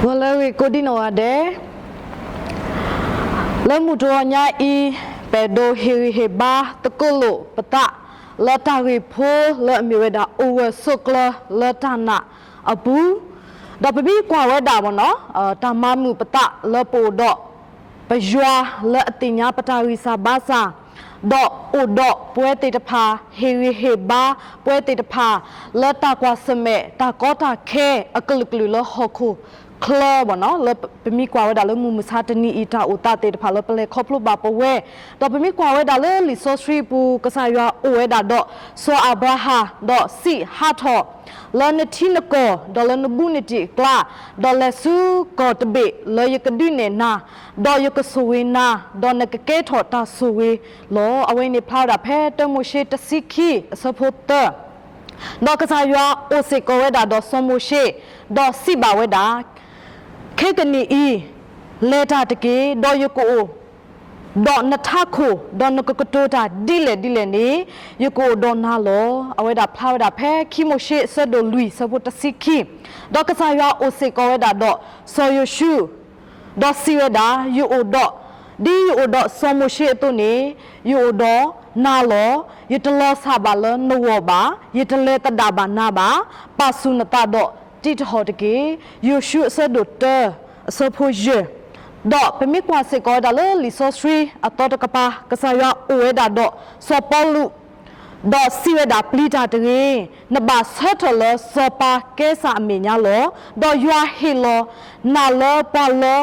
ဂီၤလၢအဂ့ၤကိးဒံနီၢ်ဂၤဒဲး, လၢမုၢ်တဂီၤညါအံၤ, ပအဲၣ်ဒိးဟ့ၣ်ဂံၢ်ဟ့ၣ်ဘါသကိးလိာ်ပသး လၢတၢ်ဂ့ၢ်ဖိလၢအမ့ၢ်ဝဲဒၣ် အိၣ်ဂၢၢ်ဆိးကျၢၤလၢတၢ်နာ်အပူၤ, ဒီးပမ့ၢ်ကွၢ်ဝဲဒၣ်မ့ၢ်နီၤ, တၢ်မၤမုာ်ပသးလၢပအိၣ်ဒီး ပယွၤလၢအသ့ၣ်ညါပတၢ်ဂံၢ်စၢ်ဘါစၢ်, ဒီးအိၣ်ဒီးပဝဲသ့ၣ်တဖၣ် ဟ့ၣ်ဂံၢ်ဟ့ၣ်ဘါပဝဲသ့ၣ်တဖၣ် လၢတၢ်ကွၢ်ဆၢၣ်မဲာ် တၢ်ကီတၢ်ခဲအကလုာ်ကလုာ်လၢဟီၣ်ခိၣ်ချၢမ့ၢ်နီၤ, လၢပမ့ၢ်ကွၢ်ဝဲဒၣ်လၢမုၢ်မဆါတနံၤအံၤ တၢ်အိၣ်သးသ့ၣ်တဖၣ်လၢပလဲၤခီဖျိဘၣ်ပဝဲ, ဒီးပမ့ၢ်ကွၢ်ဝဲဒၣ်လၢလံာ်စီဆှံပူၤ ကစၢ်ယွၤအိၣ်ဝဲဒၣ်ဒီး စီၤအၤဘြၤဟၣ် ဒီးစံးဟးထီၣ် လၢနထံနကီၢ် ဒီးလၢနဘူးနတံၢ်အကျါ, ဒီးလဲၤဆူကီၢ်တဘ့ၣ်လၢယကဒုးနဲၣ်နၤ, ဒီးယကဆိၣ်ဂ့ၤနၤ, ဒီးနကကဲထီၣ်တၢ်ဆိၣ်ဂ့ၤလီၤ. အဝဲန့ၣ်ဖျါဝဲဒၣ်ဖဲတၢမိၤၡ့တဆံခံအဆၢဖိသၢ, ဒီးကစၢ်ယွၤအိၣ်စ့ၢ်ကီးဝဲဒၣ်ဒီးစီၤမိၤၡ့, ဒီးစံးဘၣ်ဝဲဒၣ်, ခဲကနံၣ်အံၤ, လဲၤတၢ်တက့ၢ်, ဒီးယကအိၣ် ဒီးနထးခိၣ်, ဒီးနကကတိၤတၢ်ဒ်လဲၣ်ဒ်လဲၣ်န့ၣ်, ယကအိၣ်ဒီးနၤလီၤ. အဝဲဒၣ်ဖျါဝဲဒၣ်ဖဲခံမိၤၡ့အဆၢဒိၣ်လွံၢ်အဆၢဖိတဆံခံ, ဒီးကစၢ်ယွၤအိၣ်စ့ၢ်ကီးဝဲဒၣ်ဒီးစီၤယိၤၡူ, ဒီးစံးဝဲဒၣ်, ယအိၣ်ဒီး, ဒ်ယအိၣ်ဒီးစီၤမိၤၡ့အသိးန့ၣ်, ယအိၣ်ဒီးနၤလီၤ. ယတလီၤဆၣ်ဘၣ်လၢနဂီၢ်ဘၣ်, ယတလဲၤသဒၣ်ဘၣ်နၤဘၣ်. ပာ်ဆူၣ်နသးဒီးတံးတဟီၣ်တက့ၢ်. ယိၤၡူအဆၢဒိၣ်တၢ အဆၢဖိယဲၢ်, ဒီးပမ့ၢ်ကွၢ်စ့ၢ်ကီးဝဲဒၣ်လၢလံာ်စီဆှံအသီတကပၤ ကစၢ်ယွၤအိၣ်ဝဲဒၣ်ဒီးစီၤပီလူး, ဒီးစံးဝဲဒၣ် ပျံၤတၢ်တဂ့ၤ, နဘၣ်ဆၢထၢၣ်လၢစီၤပၤကဲစၢ်အမဲာ်ညါလီၤ. ဒီးယွၤဟ့ၣ်လီၤနၤလၢပှၤလၢ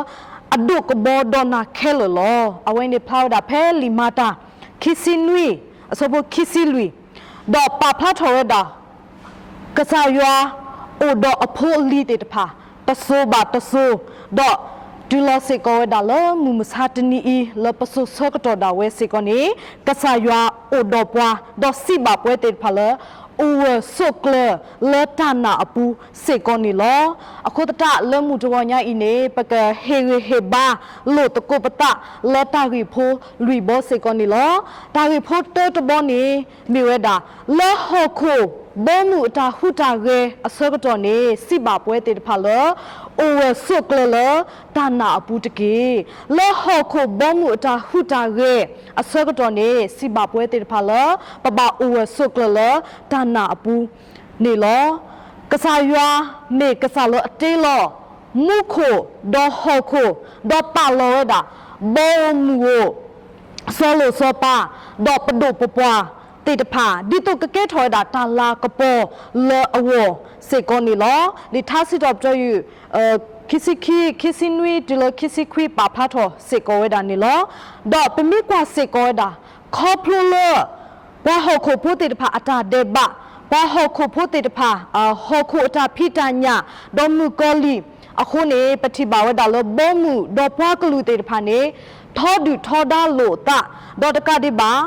အဒိၣ်ကဘီဒီးနၤခဲလၢာ်လီၤ. အဝဲန့ၣ်ဖျါဝဲဒၣ်ဖဲလံာ်မၤတၢ် ခံဆံနွံ အဆၢဖိခံဆံလွံၢ်, ဒီးပာ်ဖျါထီၣ်ဝဲဒၣ် ကစၢ်ယွၤအိၣ်ဒီးအဖိအလံၤသ့ၣ်တဖၣ် တစိၤဘၣ်တစိၤ, ဒီးတုၤလီၤစ့ၢ်ကီးဝဲဒၣ်လၢမုၢ်မဆါတနံၤအံၤ လၢပစိၤဆၢကတီၢ်ဒၣ်ဝဲစ့ၢ်ကီးန့ၣ်, ကစၢ်ယွၤအိၣ်ဒီးပှၤ ဒီးစံးဘၣ်ပဝဲသ့ၣ်တဖၣ်လၢ အိၣ်ဂၢၢ်ဆိးကျၢၤလၢတၢ်နာ်အပူၤစ့ၢ်ကီးန့ၣ်လီၤ. အဃိသတးလၢမုၢ်တဂီၤညါအံၤန့ၣ် ပကဟ့ၣ်ဂံၢ်ဟ့ၣ်ဘါလိာ်သကိးပသးလၢတၢ်ဂ့ၢ်ဖိလွံၢ်ဘီစ့ၢ်ကီးန့ၣ်လီၤ. တၢ်ဂ့ၢ်ဖိတၢတဘီန့ၣ် မ့ၢ်ဝဲဒၣ် လၢဟီၣ်ခိၣ်ဘီမုၢ်အတၢ်ဟူးတၢ်ဂဲၤအဆၢကတီၢ်န့ၣ် စံးဘၣ်ပဝဲသ့ၣ်တဖၣ်လၢ အိၣ်ဂၢၢ်ဆိးကျၢၤလၢတၢ်နာ်အပူၤတက့ၢ်. လၢဟီၣ်ခိၣ်ဘီမုၢ်အတၢ်ဟူးတၢ်ဂဲၤအဆၢကတီၢ်န့ၣ် စံးဘၣ်ပဝဲသ့ၣ်တဖၣ်လၢ ပဘၣ်အိၣ်ဂၢၢ်ဆိးကျၢၤလၢတၢ်နာ်အပူၤန့ၣ်လီၤ. ကစၢ်ယွၤမ့ၢ်ကစၢ်လၢအတ့လီၤ မူခိၣ်ဒီးဟီၣ်ခိၣ်, ဒီးပာ်လီၤဝဲဒၣ် ဘီဧိၤမုၢ်ဧိၤ စီၤလိၤစီၤပၤ, ဒီးပဒိၣ်ပပှၢ်သ့ၣ်တဖၣ် ဒ်သိးကကဲထီၣ်ဝဲဒၣ်တၢ်လၤကပီၤလၢအဂီၢ်စ့ၢ်ကီးန့ၣ်လီၤ. လံာ်ထါစံးထီၣ်ပတြၢၤယုၢ် ခံဆံခံ, ခံဆံနွံ တုၤလၢခံဆံခွံ ပာ်ဖျါထီၣ်စ့ၢ်ကီးဝဲဒၣ်န့ၣ်လီၤ. ဒီးပမ့ၢ်ကွၢ်စ့ၢ်ကီးဝဲဒၣ် ခီဖျိလၢ ပှၤဟီၣ်ခိၣ်ဖိသ့ၣ်တဖၣ်အတၢ်ဒဲးဘး, ပှၤဟီၣ်ခိၣ်ဖိသ့ၣ်တဖၣ် ဟီၣ်ခိၣ်အတၢ်ဖံးတၢ်ညၣ်, ဒီးမုၣ်ကီၤလံၢ်အဃိန့ၣ် ပထံၣ်ဘၣ်ဝဲဒၣ်လၢဘီမုၢ်ဒီးပှၤကလုာ်သ့ၣ်တဖၣ်န့ၣ် ထီဒုၣ်ထီဒါလိာ်အသး, ဒီးတကးဒံးဘၣ်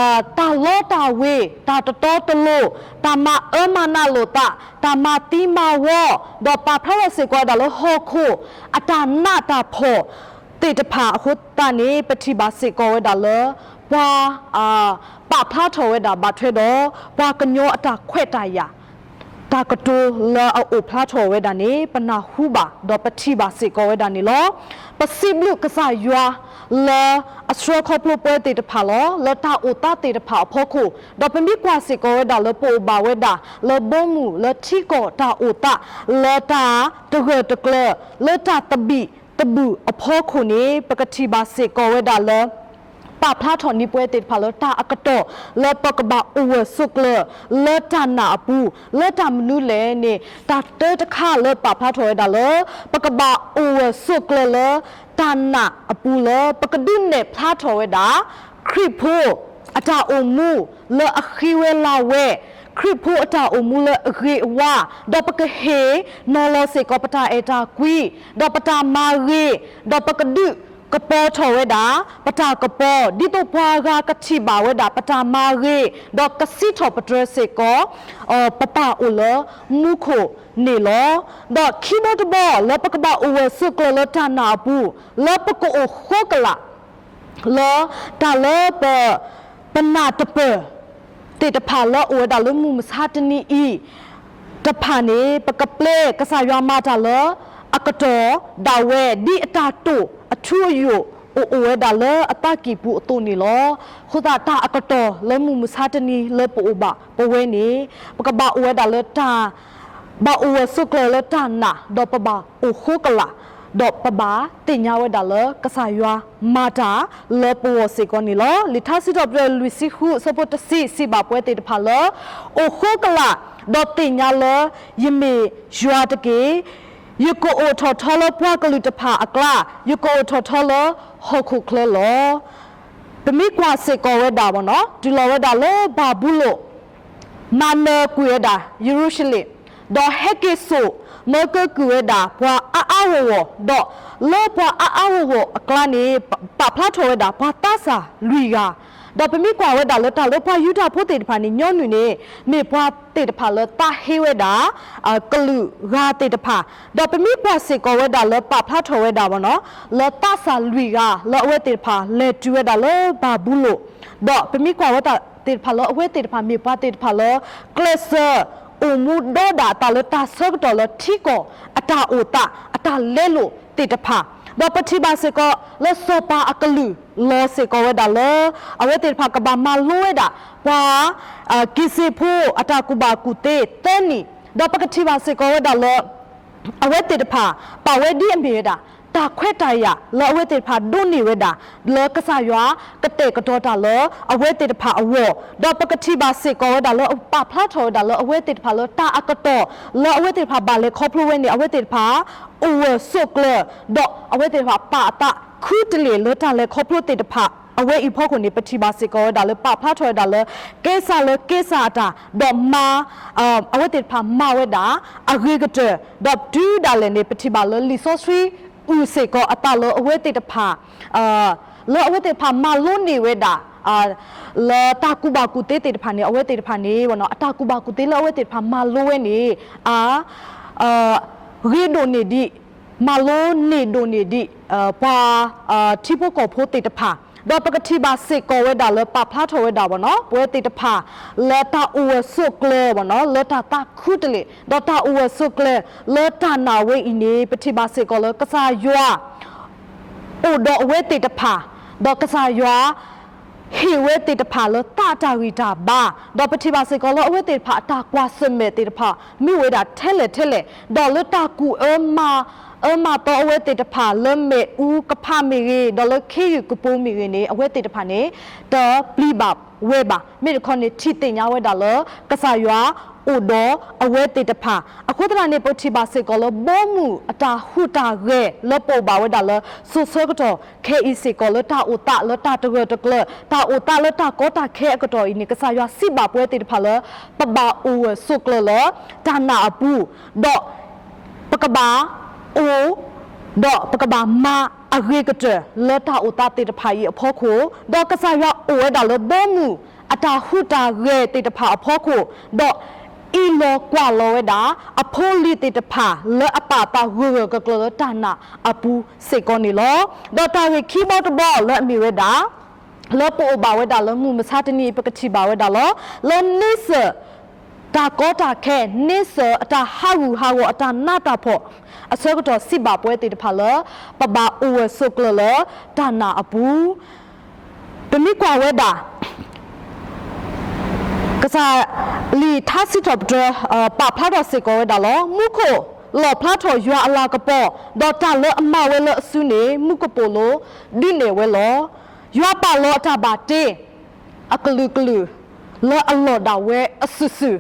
တၢ်လီတၢ်ဝ့ၤ, တၢ်တတီတလိၤ, တၢ်မၤအၢမၤနးလိာ်သး, တၢ်မၤသံမၤဝီ, ဒီးပာ်ဖျါထီၣ်စ့ၢ်ကီးဝဲဒၣ်လၢဟီၣ်ခိၣ်အတၢ်နးတၢ်ဖှီၣ်သ့ၣ်တဖၣ်အဃိသတးန့ၣ် ပထံၣ်ဘၣ်စ့ၢ်ကီးဝဲဒၣ်လၢ ပှၤ ပာ်ဖျါထီၣ်ဝဲဒၣ်ဘၣ်ထွဲဒီး ပှၤကညီအတၢ်ခွဲးတၢ်ယာ် တၢ်ကတိၤလၢအအိၣ်ဖျါထီၣ်ဝဲဒၣ်န့ၣ် ပနၢ်ဟူဘၣ် ဒီးပထံၣ်ဘၣ်စ့ၢ်ကီးဝဲဒၣ်န့ၣ်လီၤ. ပစံးဘျုးကစၢ်ယွၤလၢအဆှၢခီဖျိပဝဲသ့ၣ်တဖၣ်လီၤ. လၢတၢ်အိၣ်သးသ့ၣ်တဖၣ်အဖီခိၣ်, ဒီးပမ့ၢ်ကွၢ်စ့ၢ်ကီးဝဲဒၣ်လၢပအိၣ်ဘၣ်ဝဲဒၣ်လၢဘီမုၢ်လၢထံကီၢ်တၢ်အိၣ်သး လၢတၢ်တဂၢၢ်တကျၢၤ လၢတၢ်သဘံၣ်သဘုၣ်အဖီခိၣ်န့ၣ် ပကထံၣ်ဘၣ်စ့ၢ်ကီးဝဲဒၣ်လၢ ပာ်ဖျါထီၣ်န့ၢ်ပဝဲသ့ၣ်တဖၣ်လၢတၢ်အကတီၢ် လၢပကဘၣ်အိၣ်ဂၢၢ်ဆိးကျၢၤလၢတၢ်နာ်အပူၤ လၢတၢ်မနုၤလဲၣ်န့ၣ် တၢ်တၢတခါလၢပာ်ဖျါထီၣ်ဝဲဒၣ်လၢ ပကဘၣ်အိၣ်ဂၢၢ်ဆိးကျၢၤလၢတၢ်နာ်အပူၤလၢ ပကဒုးနဲၣ်ဖျါထီၣ်ဝဲဒၣ် ခရံာ်ဖိအတၢ်အိၣ်မူလၢအဃံဝဲလၤဝဲ, ခရံာ်ဖိအတၢ်အိၣ်မူလၢအဂ့ၤအဝါ, ဒီးပကဟ့ၣ်နီၤလီၤစ့ၢ်ကီးပတၢ်အဲၣ်တၢ်ကွံ, ဒီးပတၢ်မၤဂ့ၤ, ဒီးပကဒုးကပီၤထီၣ်ဝဲဒၣ် ပတၢ်ကပီၤ ဒ်သိးပှၤဂၤကထံၣ်ဘၣ်ဝဲဒၣ်ပတၢ်မၤဂ့ၤ, ဒီးကစံးထီၣ်ပတြၢၤစ့ၢ်ကီး ပတၢ်အိၣ်လၢမူခိၣ်န့ၣ်လီၤ. ဒီးခံဘီတဘီလၢပကဘၣ်အိၣ်ဂၢၢ်ဆိးကျၢၤလၢတၢ်နာ်အပူၤ လၢပကအိၣ်ဃိကလာ် လၢတၢ်လၢပ ပနၢ်တပၢၢ်သ့ၣ်တဖၣ်လၢအအိၣ်ဝဲဒၣ်လၢမုၢ်မဆါတနံၤအံၤတဖၣ်န့ၣ် ပကပျဲကစၢ်ယွၤမၤတၢ်လၢ အကတီၢ်ဒၣ်ဝဲ ဒ်အတၢ်တိာ်အထူအယိာ် အိၣ်အိၣ်ဝဲဒၣ်လၢအသးကံၢ်ပူၤအသိးန့ၣ်လီၤ. အဃိသတးတၢ်အကတီၢ်လၢမုၢ်မဆါတနံၤလၢပအိၣ်ဘၣ်ပဝဲန့ၣ် ပကဘၣ်အိၣ်ဝဲဒၣ်လၢတၢ် ဘၣ်အိၣ်ဝဲဆိးကျၢၤလၢတၢ်နာ် ဒီးပဘၣ်အိၣ်ဃိကလာ်, ဒီးပဘၣ်သ့ၣ်ညါဝဲဒၣ်လၢကစၢ်ယွၤမၤတၢ်လၢပဂီၢ်စ့ၢ်ကီးန့ၣ်လီၤ. လံာ်ထါစံးထီၣ်ပတြၢၤလွံၢ်ဆံဃုအဆၢဖိတဆံ စံးဘၣ်ပဝဲသ့ၣ်တဖၣ်လၢ အိၣ်ဃိကလာ်, ဒီးသ့ၣ်ညါလၢယမ့ၢ်ယွၤတက့ၢ်. ယကအိၣ်ထီၣ်ထီလၢပှၤကလုာ်တဖၣ်အကျါ, ယကအိၣ်ထီၣ်ထီလၢဟီၣ်ခိၣ်ချၢလီၤ. ပမ့ၢ်ကွၢ်စ့ၢ်ကီးဝဲဒၣ်ဘၣ်နီၤ တုၤလီၤဝဲဒၣ်လၢဘၤဘူလိၣ် မၤနၢၤကွံာ်ဝဲဒၣ်ယရူၤၡလ့ၣ်, ဒီးဟဲက့ၤစိာ်မၢကၢကုၢ်ဝဲဒၣ်ပှၤအါအါဂီၢ်ဂီၢ်, ဒီးလၢပှၤအါအါဂီၢ်ဂီၢ်အကျါန့ၣ် ပာ်ဖျါထီၣ်ဝဲဒၣ်ပှၤသးစၢ်လွံၢ်ဂၤ, ဒီးပမ့ၢ်ကွၢ်ဝဲဒၣ်လၢတၢ်လၢပှၤယူဒၤဖိသ့ၣ်တဖၣ်န့ၣ် ညီနုၢ်န့ၣ် မ့ၢ်ပှၤသ့ၣ်တဖၣ်လၢသးဟ့ဝဲဒၣ် ကလုာ်ဂၤသ့ၣ်တဖၣ်, ဒီးပမ့ၢ်ကွၢ်စ့ၢ်ကီးဝဲဒၣ်လၢပာ်ဖျါထီၣ်ဝဲဒၣ်ဘၣ်နီၤ လၢသးစၢ်လွံၢ်ဂၤလၢအဝဲသ့ၣ်တဖၣ်လဲၤတုၤဝဲဒၣ်လၢဘၤဘူလိၣ်, ဒီးပမ့ၢ်ကွၢ်ဝဲသ့ၣ်တဖၣ်မ့ၢ်ပှၤသ့ၣ်တဖၣ်လၢ ကျဲးစၢးအိၣ်မူဒီးဒၣ်အသးလၢတၢ်ဆၢကတီၢ်လၢထံကီၢ်အတၢ်အိၣ်သး အတၢ်လဲလိာ်သ့ၣ်တဖၣ်, ဒီးပထံၣ်ဘၣ်စ့ၢ်ကီးလၢစီၤပၤအကလုာ်လီၤစ့ၢ်ကီးဝဲဒၣ်လၢ အဝဲသ့ၣ်တဖၣ်ကဘၣ်မၤလိဝဲဒၣ် ပှၤ က့ၤစ့ၢ်ဖိအတၢ်ကူၣ်ဘၣ်ကူၣ်သ့သၢနံၣ်, ဒီးပကထံၣ်ဘၣ်စ့ၢ်ကီးဝဲဒၣ်လၢ အဝဲသ့ၣ်တဖၣ် ပာ်ဝဲဒ်အမ့ၢ်ဝဲဒၣ် တၢ်ခွဲးတၢ်ယာ်လၢအဝဲသ့ၣ်တဖၣ်ဒိးန့ၢ်ဝဲဒၣ် လၢကစၢ်ယွၤကတဲာ်ကတီၤတၢ်လၢအဝဲသ့ၣ်တဖၣ်အဂီၢ်, ဒီးပကထံၣ်ဘၣ်စ့ၢ်ကီးဝဲဒၣ်လၢပာ်ဖျါထီၣ်ဝဲဒၣ်လၢအဝဲသ့ၣ်တဖၣ်လၢတၢ်အကတီၢ် လၢအဝဲသ့ၣ်တဖၣ်ဘၣ်လဲၤခီဖျိဝဲန့ၣ် အဝဲသ့ၣ်တဖၣ် အိၣ်ဂၢၢ်ဆိးကျၢၤ, ဒီးအဝဲသ့ၣ်တဖၣ်ပာ်အသးခူတလ့ၢ်လၢတၢ်လဲၤခီဖျိသ့ၣ်တဖၣ် အဝဲအံၤအဖီခိၣ်န့ၣ် ပထံၣ်ဘၣ်စ့ၢ်ကီးဝဲဒၣ်လၢပာ်ဖျါထီၣ်ဝဲဒၣ်လၢ ကဲစၢ်လၢကဲစၢ်အတၢ် ဒီးမၤ အဝဲသ့ၣ်တဖၣ်မၤဝဲဒၣ် အဂ့ၤကတၢၢ်, ဒီးတုၤဒၣ်လဲာ်န့ၣ် ပထံၣ်ဘၣ်လၢလံာ်စီဆှံအုၣ်စ့ၢ်ကီးအသးလၢအဝဲသ့ၣ်တဖၣ် လၢအဝဲသ့ၣ်တဖၣ်မၤလိန့ၢ်ဝဲဒၣ် လၢတၢ်ကူၣ်ဘၣ်ကူၣ်သ့သ့ၣ်တဖၣ်န့ၣ် အဝဲသ့ၣ်တဖၣ်န့ၣ် အတၢ်ကူၣ်ဘၣ်ကူၣ်သ့လၢအဝဲသ့ၣ်တဖၣ်မၤလိဝဲန့ၣ် အ ဂ့ၤဒိၣ်န့ၢ်ဒံး မၤလိန့ၢ်ဒိၣ်န့ၢ်ဒံး ပှၤ ထံဖိကီၢ်ဖိသ့ၣ်တဖၣ်, ဒီးပကထံၣ်ဘၣ်စ့ၢ်ကီးဝဲဒၣ်လၢပာ်ဖျါထီၣ်ဝဲဒၣ်ဘၣ်နီၤ ပဝဲသ့ၣ်တဖၣ် လၢတၢ်အိၣ်ဂၢၢ်ဆိးကျၢၤဘၣ်နီၤ လၢတၢ်သးခူတလ့ၢ် ဒီးတၢ်အိၣ်ဂၢၢ်ဆိးကျၢၤလၢတၢ်နာ်ဝဲအံၤန့ၣ် ပထံၣ်ဘၣ်စ့ၢ်ကီးလၢကစၢ်ယွၤ အိၣ်ဒီးအဝဲသ့ၣ်တဖၣ်, ဒီးကစၢ်ယွၤ ဟ့ၣ်ဝဲသ့ၣ်တဖၣ်လၢသးတၢ်ဂံၢ်တၢ်ဘါ, ဒီးပထံၣ်ဘၣ်စ့ၢ်ကီးလၢအဝဲသ့ၣ်တဖၣ်အတၢ်ကွၢ်ဆၢၣ်မဲာ်သ့ၣ်တဖၣ် မ့ၢ်ဝဲဒၣ်ထဲလဲၣ်ထဲလဲၣ်, ဒီးလၢတၢ်ကူၣ်အၢမၤ အၢမၤသီအဝဲသ့ၣ်တဖၣ်လၢမ့ၣ်အူကဖးမ့ၢ်ဂ့ၤ, ဒီးလၢခ့ယုၢ်ကပိၤမ့ၢ်ဂ့ၤန့ၣ် အဝဲသ့ၣ်တဖၣ်န့ၣ် တပျံၤဘၣ်ဝဲဘၣ်. မ့ၢ်တခီန့ၣ် ထံၣ်သ့ၣ်ညါဝဲဒၣ်လၢ ကစၢ်ယွၤအိၣ်ဒီးအဝဲသ့ၣ်တဖၣ်. အဃိသတးန့ၣ် ပထံၣ်ဘၣ်စ့ၢ်ကီးလၢဘီမုၢ်အတၢ်ဟူးတၢ်ဂဲၤလၢပအိၣ်ဘၣ်ဝဲဒၣ်လၢ စိၤဆၢကတီၢ်ခဲအံၤစ့ၢ်ကီး လၢတၢ်အိၣ်သးလၢတၢ်တဂၢၢ်တကျၢၤ တၢ်အိၣ်သးလၢတၢ်ကီတၢ်ခဲအကတီၢ်အံၤန့ၣ် ကစၢ်ယွၤစံးဘၣ်ပဝဲသ့ၣ်တဖၣ်လၢ ပဘၣ်အိၣ်ဂၢၢ်ဆိးကျၢၤလၢတၢ်နာ်အပူၤ, ဒီး ပကဘၣ်အိၣ် ဒီးပကဘၣ်မၤအဂ့ၤကတၢၢ်လၢတၢ်အိၣ်သးသ့ၣ်တဖၣ်အံၤအဖီခိၣ်, ဒီးကစၢ်ယွၤအိၣ်ဝဲဒၣ်လၢဘီမုၢ်အတၢ်ဟူးတၢ်ဂဲၤသ့ၣ်တဖၣ်အဖီခိၣ်, ဒီးအံးလီၤကွၢ်လီၤဝဲဒၣ် အဖိအလံၤသ့ၣ်တဖၣ်လၢအပာ်သးဂၢၢ်ဂၢၢ်ကျၢၤကျၢၤလၢတၢ်နာ်အပူၤစ့ၢ်ကီးန့ၣ်လီၤ. ဒီးတၢ်ဂ့ၢ်ခံဘီတဘီလၢအမ့ၢ်ဝဲဒၣ် လၢပအိၣ်ဘၣ်ဝဲဒၣ်လၢမုၢ်မဆါတနံၤအံၤ ပကထံၣ်ဘၣ်ဝဲဒၣ်လီၤ. လၢန့ဆၢၣ် တၢ်ကီတၢ်ခဲ န့ဆၢၣ်အတၢ်ဟးဂူာ်ဟးဂီၤ အတၢ်နးတၢ်ဖှီၣ်အဆၢကတီၢ် စံးဘၣ်ပဝဲသ့ၣ်တဖၣ်လၢ ပဘၣ်အိၣ်ဂၢၢ်ဆိးကျၢၤလၢတၢ်နာ်အပူၤ. ပမ့ၢ်ကွၢ်ဝဲဒၣ် ကစၢ်လံာ်ထါစံးထီၣ်ပတြၢၤ ပာ်ဖျါထီၣ်စ့ၢ်ကီးဝဲဒၣ်လီၤ. မူခိၣ်လီၣ်ဖျါထီၣ်ယွၤအလၤကပီၤ, ဒီးတၢ်လၢအမၤဝဲလၢအစုန့ၣ် မူကပိာ်လိၤဒုးနဲၣ်ဝဲလီၤ. ယွၤပာ်လီၤအတၢ်ဘၣ်တ့ အကလုာ်ကလုာ် လၢအလီၢ်ဒၣ်ဝဲအစုာ်စုာ်,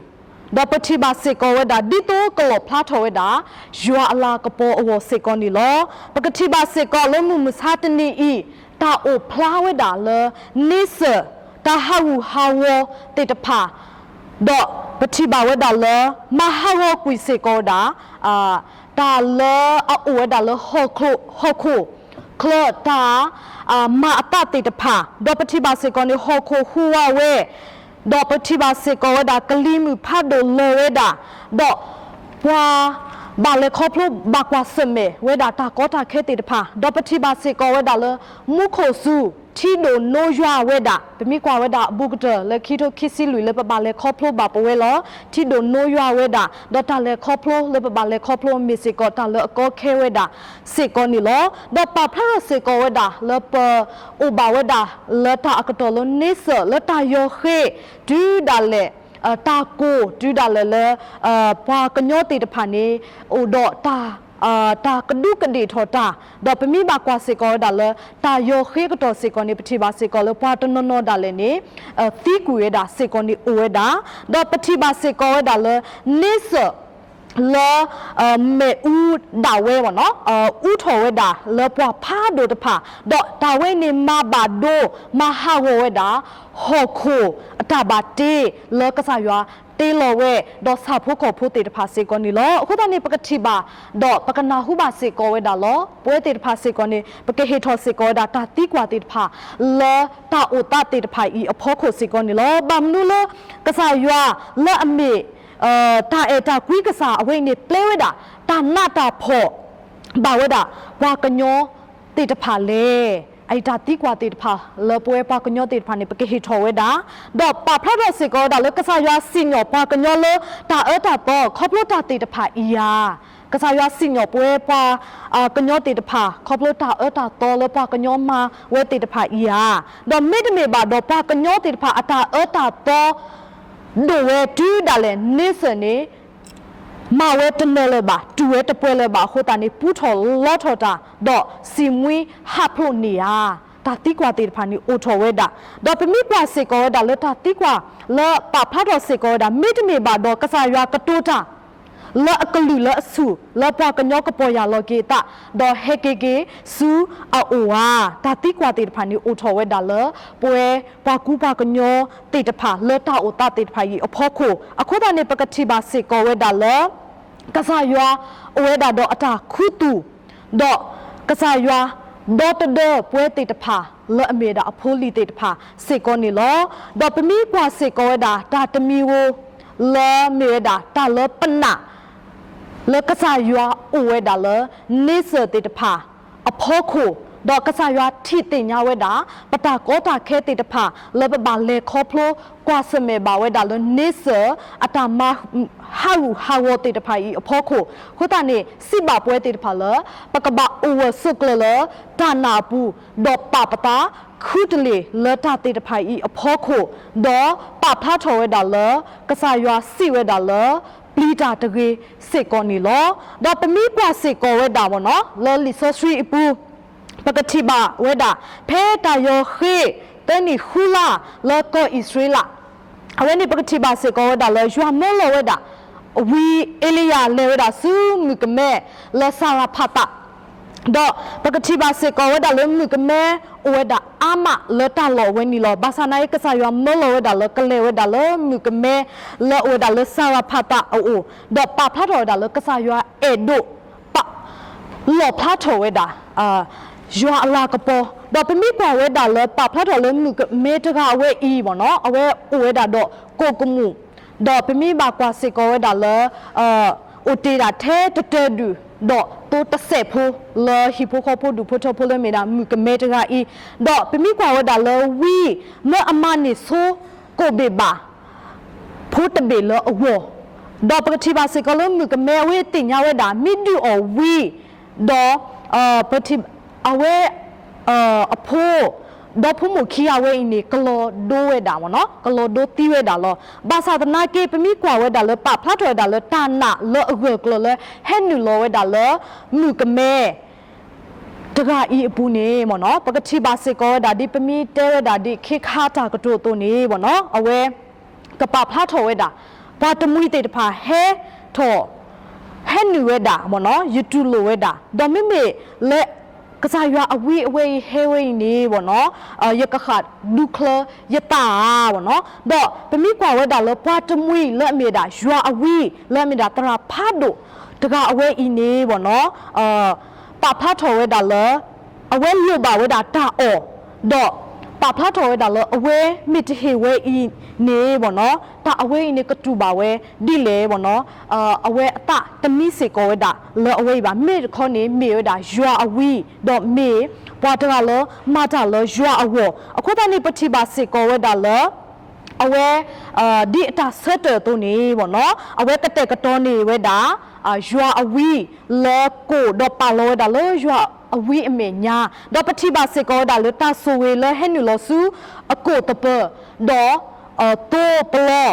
ဒီးပထံၣ်ဘၣ်စ့ၢ်ကီးဝဲဒၣ် ဒ်သိးကလီၣ်ဖျါထီၣ်ဝဲဒၣ် ယွၤအလၤကပီၤအဂီၢ်စ့ၢ်ကီးန့ၣ်လီၤ. ပကထံၣ်ဘၣ်စ့ၢ်ကီးလၢမုၢ်မဆါတနံၤအံၤ တၢ်အိၣ်ဖျါဝဲဒၣ်လၢ န့ဆၢၣ် တၢ်ဟးဂူာ်ဟးဂီၤသ့ၣ်တဖၣ် ဒီးပထံၣ်ဘၣ်ဝဲဒၣ်လၢ မၤဟးဂီၤကွံာ်စ့ၢ်ကီးဝဲဒၣ် တၢ်လၢအအိၣ်ဝဲဒၣ်လၢ ဟီၣ်ခိၣ်ချၢတၢ် မၤအသးသ့ၣ်တဖၣ်, ဒီးပထံၣ်ဘၣ်စ့ၢ်ကီးန့ၣ် ဟီၣ်ခိၣ်ဟူးဝးဝဲ, ဒီးပထံၣ်ဘၣ်စ့ၢ်ကီးဝဲဒၣ်ကလံၤမုၢ်ဖးဒိၣ်လီၤဝဲဒၣ်, ဒီးပှၤဘၣ်လဲၤခီဖျိဘၣ်ကွၢ်ဆၢၣ်မဲာ်ဝဲဒၣ်တၢ်ကီတၢ်ခဲသ့ၣ်တဖၣ်, ဒီးပထံၣ်ဘၣ်စ့ၢ်ကီးဝဲဒၣ်လၢ မူခိၣ်စူၤ ထံဒိၣ်နိယွၤဝဲဒၣ်, ပမ့ၢ်ကွၢ်ဝဲဒၣ်အဘူးကတၢၢ်လၢခံထိခံဆံလွံၢ်လၢပဘၣ်လဲၤခီဖျိဘၣ်ပဝဲလီၤ. ထံဒိၣ်နိယွၤဝဲဒၣ်, ဒီးတၢ်လဲၤခီဖျိလၢပဘၣ်လဲၤခီဖျိမ့ၢ်စ့ၢ်ကီးတၢ်လၢအကီခဲဝဲဒၣ်စ့ၢ်ကီးန့ၣ်လီၤ. ဒီးပာ်ဖျါထီၣ်စ့ၢ်ကီးဝဲဒၣ်လၢပအိၣ်ဘၣ်ဝဲဒၣ်လၢတၢ်အကတီၢ်လၢန့ဆၢၣ်လၢတၢ်ယီၤဃ့ တုၤဒၣ်လဲာ် တၢ်ကိၢ်တုၤဒၣ်လဲာ်လၢ ပှၤကညီသ့ၣ်တဖၣ်န့ၣ် အိၣ်ဒီးတၢ် တၢ်ကဒူးကဒ့ၣ်ထီၣ်တၢ်, ဒီးပမ့ၢ်ဘၣ်ကွၢ်စ့ၢ်ကီးဝဲဒၣ်လၢ တၢ်ယီၤဃ့ကတီၢ်စ့ၢ်ကီးန့ၣ် ပထံၣ်ဘၣ်စ့ၢ်ကီးလၢပှၤတနီၤနီၤဒၣ်လဲာ်န့ၣ် သံကွံာ်ဝဲဒၣ်စ့ၢ်ကီးန့ၣ်အိၣ်ဝဲဒၣ်, ဒီးပထံၣ်ဘၣ်စ့ၢ်ကီးဝဲဒၣ်လၢ န့ဆၢၣ် လၢ မ့ၣ်အူဒၣ်ဝဲမ့ၢ်နီၤ အူထီၣ်ဝဲဒၣ်လၢပှၤဖးဒိၣ်တဖၣ်, ဒီးတၢ်ဝဲန့ၣ်မၤဘၣ်ဒိမၤဟးဂီၤဝဲဒၣ် ဟီၣ်ခိၣ်အတၢ်ဘၣ်တ့လၢကစၢ်ယွၤတ့လီၤဝဲ ဒီးဆၣ်ဖိကီၢ်ဖိသ့ၣ်တဖၣ်စ့ၢ်ကီးန့ၣ်လီၤ. အဃိသတးန့ၣ် ပကထံၣ်ဘၣ် ဒီးပကနၢ်ဟူဘၣ်စ့ၢ်ကီးဝဲဒၣ်လီၤ. ပဝဲသ့ၣ်တဖၣ်စ့ၢ်ကီးန့ၣ် ပကဟ့ၣ်ထီၣ်စ့ၢ်ကီးဝဲဒၣ်တၢ်သံကွၢ်သ့ၣ်တဖၣ် လၢတၢ်အိၣ်သးသ့ၣ်တဖၣ်အံၤအဖီခိၣ်စ့ၢ်ကီးန့ၣ်လီၤ. ဘၣ်မနုၤလၢ ကစၢ်ယွၤလၢအမ့ၢ် တၢ်အဲၣ်တၢ်ကွံကစၢ်အဝဲအံၤန့ၣ် ပျဲဝဲဒၣ် တၢ်နးတၢ်ဖှီၣ် ဘၣ်ဝဲဒၣ် ပှၤကညီသ့ၣ်တဖၣ်လဲၣ်. အအံၤတၢ်သံကွၢ်သ့ၣ်တဖၣ်လၢပဝဲပှၤကညီသ့ၣ်တဖၣ်န့ၣ် ပကဟ့ၣ်ထီၣ်ဝဲဒၣ်, ဒီးပာ်ဖျါထီၣ်စ့ၢ်ကီးဝဲဒၣ်လၢကစၢ်ယွၤစံၣ်ညီၣ်ပှၤကညီလၢတၢ်အၢတၢ်သီ ခီဖျိတၢ်သ့ၣ်တဖၣ်အံၤဧါ. ကစၢ်ယွၤစံၣ်ညီၣ်ပဝဲပှၤ ကညီသ့ၣ်တဖၣ် ခီဖျိတၢ်အၢတၢ်သီလၢပှၤကညီမၤဝဲသ့ၣ်တဖၣ်အံၤဧါ. ဒီးမ့တမ့ၢ်ဘၣ်ဒီးပှၤကညီသ့ၣ်တဖၣ်အတၢ်အၢတၢ်သီ ဒိၣ်ဝဲတုၤဒၣ်လဲာ်န့ဆၢၣ်န့ၣ် မၤဝဲတနၢၤလၢၤဘၣ်, တူၢ်ဝဲတပှဲၤလၢၤဘၣ်အဃိသတးန့ၣ် ပူထီၣ်လီထီၣ်တၢ်, ဒီးစံးမှံဟးဖျိးန့ၢ်ဧါ. တၢ်သံကွၢ်သ့ၣ်တဖၣ်န့ၣ်အိၣ်ထီၣ်ဝဲဒၣ်, ဒီးပမ့ၢ်ကွၢ်စ့ၢ်ကီးဝဲဒၣ်လၢတၢ်သံကွၢ်လၢပာ်ဖျါထီၣ်စ့ၢ်ကီးဝဲဒၣ် မ့တမ့ၢ်ဘၣ်ဒီးကစၢ်ယွၤကတိၤတၢ် လၢအကလုၢ်လၢအဆူၣ် လၢပှၤကညီကပီၢ်ယၢ်လီၤက့ၤအသး ဒီးဟဲက့ၤက့ၤဆူအအိၣ်ဧါ. တၢ်သံကွၢ်သ့ၣ်တဖၣ်န့ၣ်အိၣ်ထီၣ်ဝဲဒၣ်လၢ ပဝဲပှၤကူပှၤကညီသ့ၣ်တဖၣ်လၢတၢ်အိၣ်သးသ့ၣ်တဖၣ်အံၤအဖီခိၣ်, အဃိသတးန့ၣ် ပကထံၣ်ဘၣ်စ့ၢ်ကီးဝဲဒၣ်လၢ ကစၢ်ယွၤအိၣ်ဝဲဒၣ်ဒီးအတၢ်ခူသူၣ် ဒီးကစၢ်ယွၤဒီတဒၢပဝဲသ့ၣ်တဖၣ် လၢအမ့ၢ်ဝဲဒၣ်အဖိအလံၤသ့ၣ်တဖၣ်စ့ၢ်ကီးန့ၣ်လီၤ. ဒီးပမ့ၢ်ကွၢ်စ့ၢ်ကီးဝဲဒၣ်တၢ်တမံၤဧိၤ လၢမ့ၢ်ဝဲဒၣ်တၢ်လၢပနာ် လၢကစၢ်ယွၤအိၣ်ဝဲဒၣ်လၢ န့ဆၢၣ်သ့ၣ်တဖၣ်အဖီခိၣ်, ဒီးကစၢ်ယွၤထံၣ်သ့ၣ်ညါဝဲဒၣ် ပတၢ်ကီတၢ်ခဲသ့ၣ်တဖၣ် လၢပဘၣ်လဲၤခီဖျိကွၢ်ဆၢၣ်မဲာ်ဘၣ်ဝဲဒၣ်လၢ န့ဆၢၣ်အတၢ်မၤဟးဂူာ်ဟးဂီၤသ့ၣ်တဖၣ်အံၤအဖီခိၣ်, အဃိသတးန့ၣ် စံးဘၣ်ပဝဲသ့ၣ်တဖၣ်လၢ ပကဘၣ်အိၣ်ဂၢၢ်ဆိးကျၢၤလၢတၢ်နာ်အပူၤ, ဒီးပာ်ပသးခူတလ့ၢ်လၢတၢ်သ့ၣ်တဖၣ်အံၤအဖီခိၣ်, ဒီးပာ်ဖျါထီၣ်ဝဲဒၣ်လၢ ကစၢ်ယွၤစံးဝဲဒၣ်လၢ ပျံၤတၢ်တဂ့ၤစ့ၢ်ကီးန့ၣ်လီၤ. ဒီးပမ့ၢ်ကွၢ်စ့ၢ်ကီးဝဲဒၣ်မ့ၢ်နီၤ လၢလံာ်စီဆှံအပူၤ ပကထံၣ်ဘၣ်ဝဲဒၣ် ဖဲတၢ်ယီၤဃ့ၢ်သၢနံၣ်ဃုလါ လၢကီၢ်အံၣ်စရ့လး အဝဲန့ၣ်ပကထံၣ်ဘၣ်စ့ၢ်ကီးဝဲဒၣ်လၢ ယွၤမၢလီၤဝဲဒၣ် ဝံအ့လံယၤလဲၤဝဲဒၣ်ဆူမုၣ်ကမဲ လၢစၤရဖးသး ဒီးပကထံၣ်ဘၣ်စ့ၢ်ကီးဝဲဒၣ်လၢမုၣ်ကမဲ အိၣ်ဝဲဒၣ်အါမးလၢတၢ်လီၢ်အဝဲန့ၣ်လီၤ. ဘၣ်ဆၣ်နာ်က့ ကစၢ်ယွၤမၢလီၤဝဲဒၣ်လၢကလဲၤဝဲဒၣ်လၢမုၣ်ကမဲ လၢအအိၣ်ဝဲဒၣ်လၢစၤရဖးသးအအိၣ်, ဒီးပာ်ဖျါထီၣ်ဝဲဒၣ်လၢကစၢ်ယွၤအဲၣ်ဒိး ပာ် လီၣ်ဖျါထီၣ်ဝဲဒၣ် ယွၤအလၤကပီၤ, ဒီးပမ့ၢ်ကွၢ်ဝဲဒၣ်လၢ ပာ်ဖျါထီၣ်လၢမုၣ်ကမဲတဂၤအဝဲအံၤမ့ၢ်နီၤ အဝဲအိၣ်ဝဲဒၣ်ဒီးကိၣ်ကမူၣ်, ဒီးပမ့ၢ်ဘၣ်ကွၢ်စ့ၢ်ကီးဝဲဒၣ်လၢ အိၣ်တ့ၢ်ဒၣ်ထဲတတၢၢ်ဒုၣ် ဒီးသိတစဲးဖိ လၢဟံၣ်ဖိဃီဖိဒူၣ်ဖိထၢဖိလၢမ့ၢ်ဒၣ်မုၣ်ကမဲတဂၤအံၤ, ဒီးပမ့ၢ်ကွၢ်ဝဲဒၣ်လၢဝံ လၢအမၤန့ၢ်ဆိကိၣ်ဘ့ၣ်ဘၣ် ဖိတဘ့ၣ်လၢအဂီၢ်, ဒီးပကထံၣ်ဘၣ်စ့ၢ်ကီးလၢမုၣ်ကမဲအဝဲသ့ၣ်ညါဝဲဒၣ် မ့ၢ်ဒုးအီၣ်ဝံ ဒီး ပထံၣ် အဝဲ အဖိ ဒီဖိမိၢ်ခံဂၤဝဲအံၤန့ၣ် ကလီၤဒိဝဲဒၣ်မ့ၢ်နီၤ ကလီၤဒိသံဝဲဒၣ်လီၤ. ဘၣ်ဆၣ်သနာ်က့ ပမ့ၢ်ကွၢ်ဝဲဒၣ်လၢ ပာ်ဖျါထီၣ်ဝဲဒၣ်လၢတၢ်နာ်လၢအဂၢၢ်ကျၢၤလၢ ဟဲနုာ်လီၤဝဲဒၣ်လၢ မုၣ်ကမဲ တဂၤအံၤအပူၤန့ၣ်မ့ၢ်နီၤ ပကထံၣ်ဘၣ်စ့ၢ်ကီးဝဲဒၣ်ဒ်ပမ့ၢ်တဲဝဲဒၣ်ဒ်ခ့ခါတၢ်ကတိၤအသိးန့ၣ်မ့ၢ်နီၤ အဝဲ ကပာ်ဖျါထီၣ်ဝဲဒၣ် ပှၤတမှံၤသ့ၣ်တဖၣ်ဟဲထီၣ် ဟဲနုာ်ဝဲဒၣ်မ့ၢ်နီၤ ယတူၢ်လိာ်ဝဲဒၣ် ဒီးမ့မ့ၢ်လၢ ကစၢ်ယွၤအဝံအဝဲအံၤဟဲဝဲအံၤန့ၣ်မ့ၢ်နီၤ ယကဃၣ်ဒူချၢယသးဧါမ့ၢ်နီၤ ဒီးပမ့ၢ်ကွၢ်ဝဲဒၣ်လၢပှၤတမှံၤလၢအမ့ၢ်ဒၣ်ယွၤအဝံ လၢအမ့ၢ်ဒၣ်သရၣ်ဖးဒိၣ်တဂၤအဝဲအံၤန့ၣ်မ့ၢ်နီၤ ပာ်ဖျါထီၣ်ဝဲဒၣ်လၢ အဝဲလိၣ်ဘၣ်ဝဲဒၣ်တၢ်အီၣ် ဒီးပာ်ဖျါထီၣ်ဝဲဒၣ်လၢအဝဲမ့ၢ်တဟ့ၣ်ဝဲအံၤန့ၣ်မ့ၢ်နီၤ တၢ်အဝဲအံၤန့ၣ်ကတူၢ်ဘၣ်ဝဲဒ်လဲၣ်မ့ၢ်နီၤ အဝဲအသးတမံစ့ၢ်ကီးဝဲဒၣ်လၢအဝဲအံၤဘၣ် မ့ၢ်တခီန့ၣ် မ့ၢ်ဝဲဒၣ်ယွၤအဝံ ဒီးမ့ၢ် ပှၤတဂၤလၢမၤတၢ်လၢယွၤအဂီၢ်. အဃိသတးန့ၣ် ပထံၣ်ဘၣ်စ့ၢ်ကီးဝဲဒၣ်လၢ အဝဲ ဒ်အတၢ်ဆၢထၢၣ်အသိးန့ၣ် အဝဲကတဲာ်ကတီၤန့ၢ်ဝဲဒၣ် ယွၤအဝံလၢကိၣ် ဒီးပာ်လီၤဝဲဒၣ်လၢယွၤအဝံအမဲာ်ညါ, ဒီးပထံၣ်ဘၣ်စ့ၢ်ကီးဝဲဒၣ်လၢတၢ်ဆိၣ်ဂ့ၤလၢဟဲနုာ်လီၤဆူအကိၣ်သပၢၤ ဒီး သိပလီ